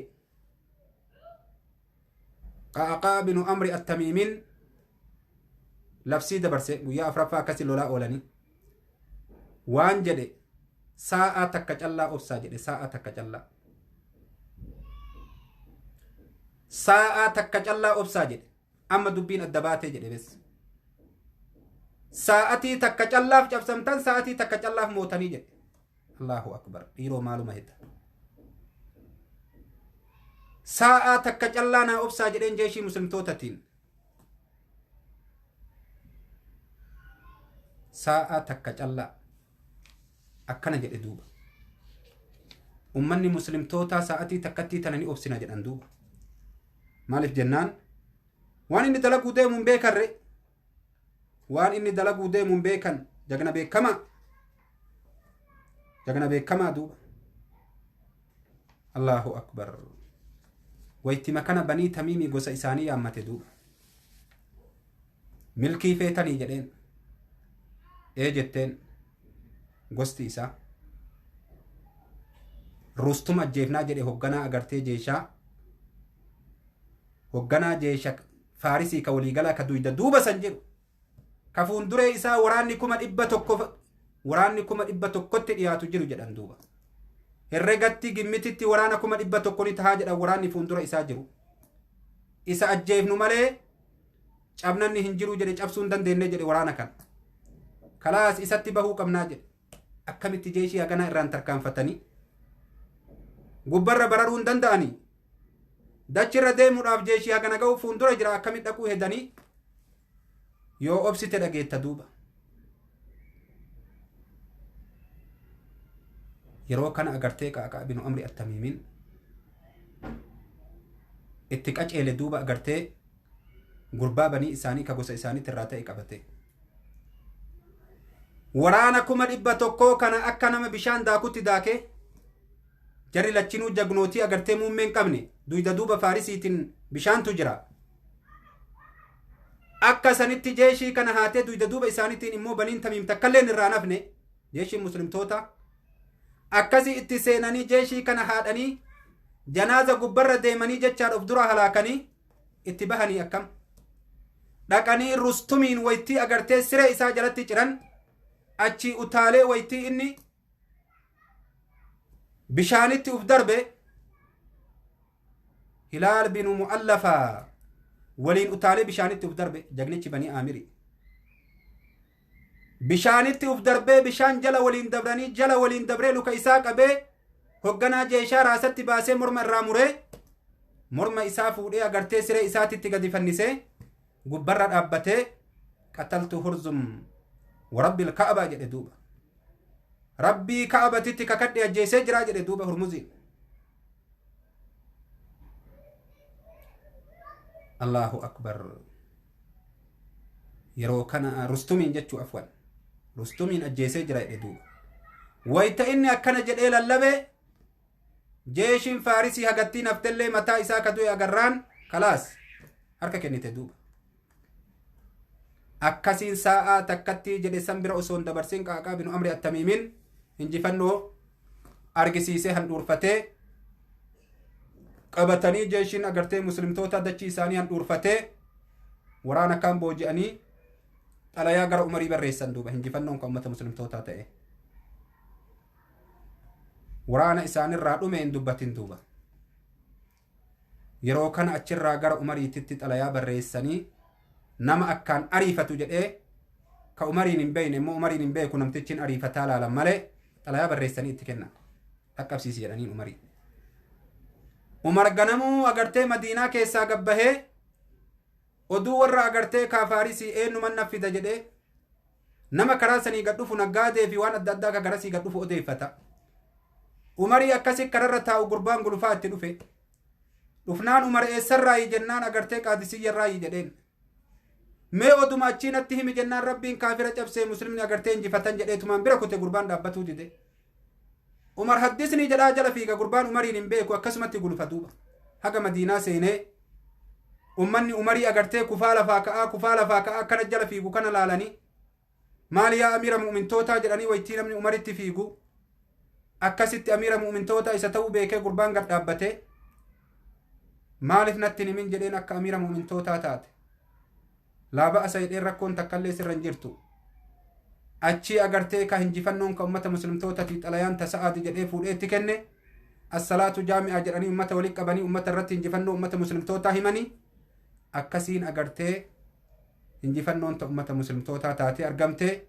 Qa'aqaa binu Amri Attamiimin labsii dabarse. Guyyaa afraffaa akkasi lolaa oolanii waan jedhe, sa'a takka callaa obsaa jedhe. Sa'a takka callaa, sa'a takka callaa obsaa jedhe. Amma dubbiin adda baatee jedhe. Bes, sa'atii takka callaaf cabsamtan, sa'atii takka callaaf mootanii jedhe. Allahu akbar! Dhiiroo, maaluma hedda? Sa'a takka callaa naa obsaa jedheen jeeshii muslimtootatiin. Sa'a takka callaa akkana jedhe duuba. Ummanni muslimtootaa sa'atii takkattii tana ni obsina jedhan duuba. Maaliif jennaan, waan inni dalaguu deemu hin beekarre. Waan inni dalaguu deemu hin beekan. Jagna beekamaa, jagna beekamaa duuba. Allahu akbar! Waytima kana Banii Tamiimii gosa isaanii yaammate duuba. Milkii feetanii jedheen. Ee jetteen gosti isaa. Rustum ajjeefnaa jedhe. Hogganaa agartee jeeshaa, hogganaa jeesha Faarisii ka waliigalaa, ka duyda duuba san jiru, ka fuunduree isaa waraanni 100,000, waraanni 100,000tti dhiyaatu jiru jedhan duuba. Herregatti gimmititti waraana 100,000 ni tahaa jedhan. Waraanni fuundura isaa jiru isa ajjeefnu malee cabnanni hin jiru jedhe. Cabsuu hin dandeenye jedhe. Waraana kana kalaas isatti bahuu qabnaa jedhe. Akkamitti jeeshii haganaa irraan tarkaanfatanii gubbarra bararuu hin danda'anii? Dachirra deemuudhaaf jeeshii hagana ga'u fuundura jira, akkamitti dhaquu hedanii? Yoo obsite dhageetta duuba. Yeroo kana agartee Qaqaa binu Amri Attamiimin itti qaceele duuba. Agartee gurbaa banii isaanii ka gosa isaaniitti irraa ta'e qabate. Waraana 100,000 kana akka nama bishaan daakutti daakee. Jarri lachinuu jagnootii agartee muummee hin qabne. Duyda duuba Faarisiitiin bishaantu jira. Akka sanitti jeeshii kana haatee, duyda duuba isaaniitiin immoo Baniin Tamiim takkalleen irraa nafne. Jeeshiin muslimtoota akkasii itti seenanii, jeeshii kana haadhanii, janaaza gubbarra deemanii jechaadha of dura halaakanii itti bahanii. Akkam dhaqanii Rustumiin waytii agartee siree isaa jalatti ciran. Achii utaalee waytii inni bishaanitti uf darbe, Hilaal binu Mu'allafaa waliin utaalee bishaanitti uf darbe. Jagnichi Banii Aamiri bishaanitti uf darbee, bishaan jala waliin dabranii, jala waliin dabree, luka isaa qabee, hogganaa jeeshaa raasatti baasee, morma irraa muree, morma isaa fuudhee agartee siree isaatitti gadi fannisee, gubbarra dhaabbatee, "Qataltu Hurzum warabbil Ka'abaa" jedhe duuba. "Rabbii Ka'abatitti kakadhe, ajjeesee jiraa" jedhe duuba Hurmuziin. Allahu akbar! Yeroo kana Rustumiin jechuu, afwan, Rustumiin ajjeesee jira jedhe duuba. Wayta inni akkana jedhee lallabe, jeeshiin Faarisii hagattiin haftellee mataa isaa ka du'e agarraan kalaas harka kennite duuba. Akkasiin sa'aa takkatti jedhe san bira osoo hin dabarsin Qaaqaa binu Amri Attamiimin injifannoo argisiisee handhuurfatee qabatanii, jeeshiin agartee muslimtoota dachii isaanii handhuurfatee, waraana kaan booji'anii xalayaa gara Umarii barreessan duuba. Injifannoon kan ummata muslimtootaa ta'e, waraana isaanirraa dhume hin dubbatin duuba. Yeroo kana achirraa gara Umariititti xalayaa barreessanii, nama akkaan ariifatu jedhee. Ka Umariin hin beekne immoo Umariin hin beeku namtichi ariifataa laalan malee xalayaa barreessanii itti kennan. Dhaqqabsiisi jedhaniin Umarii. Umar ganamuu agartee Madiinaa keessaa gabbahee oduu warra agartee kaafaarisii eenyuman na fida jedhee nama karaa sanii gad dhufu naggaadee fi waan adda addaa ka garasii gad dhufu odeeffata. Umarii akkasi kararra taa'u gurbaan gulufaa itti dhufe. Dhufnaan Umar eessarraayi jennaan agartee Qaadisiyyarraayi jedheen. Mee oduma achii natti himi jennaan Rabbiin kaafira cabsee muslimni agartee injifatan jedheetumaan bira kute gurbaan dhaabbatuu dide. Umar haddisni jedhaa jala fiiga gurbaan Umariin hin beeku akkasumatti gulufa duuba. Haga Madiinaa seenee ummanni Umarii agartee kufaa lafaa ka'aa kufaa lafaa ka'aa akkana jala fiigu kana laalanii maali yaa amiira mu'mintootaa jedhanii waytii namni Umaritti fiigu akkasitti amiira mu'mintootaa isa ta'uu beekee gurbaan gad dhaabbatee maaliif natti hin himin jedheen akka amiira mu'mintootaa taate. Laa ba'asa jedheen rakkoon takkallee sirra hin jirtu. Achii agartee ka hinjifannoon ka ummata muslimtootati xalayaan tasa'aati jedhee fuudhee itti kenne. Assalaatu jaami'aa jedhanii ummata walitti qabanii ummata irratti hinjifannoo ummata muslimtootaa himanii akkasiin agartee hinjifannoon ta ummata muslimtootaa taatee argamte.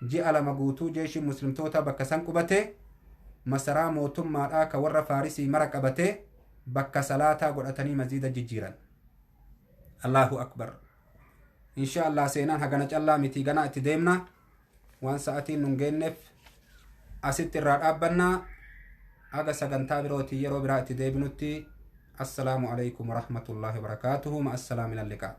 Ji'a 2 guutuu jeeshiin muslimtootaa bakka san qubate masaraa mootummaadhaa ka warra Faarisii mara qabate bakka salaataa godhatanii maziida jijjiiran. Allahu akbar. Insha Allah seenaan hagana callaa miti ganaa itti deemna. Waan sa'atiin nun geenneef asitti irraa dhaabbannaa. Haga sagantaa birootii yeroo biraa itti deebinutti assalaamu alaikum warahmatullaahi wabarakaatuhu. Ma'assalaamin alliqaa.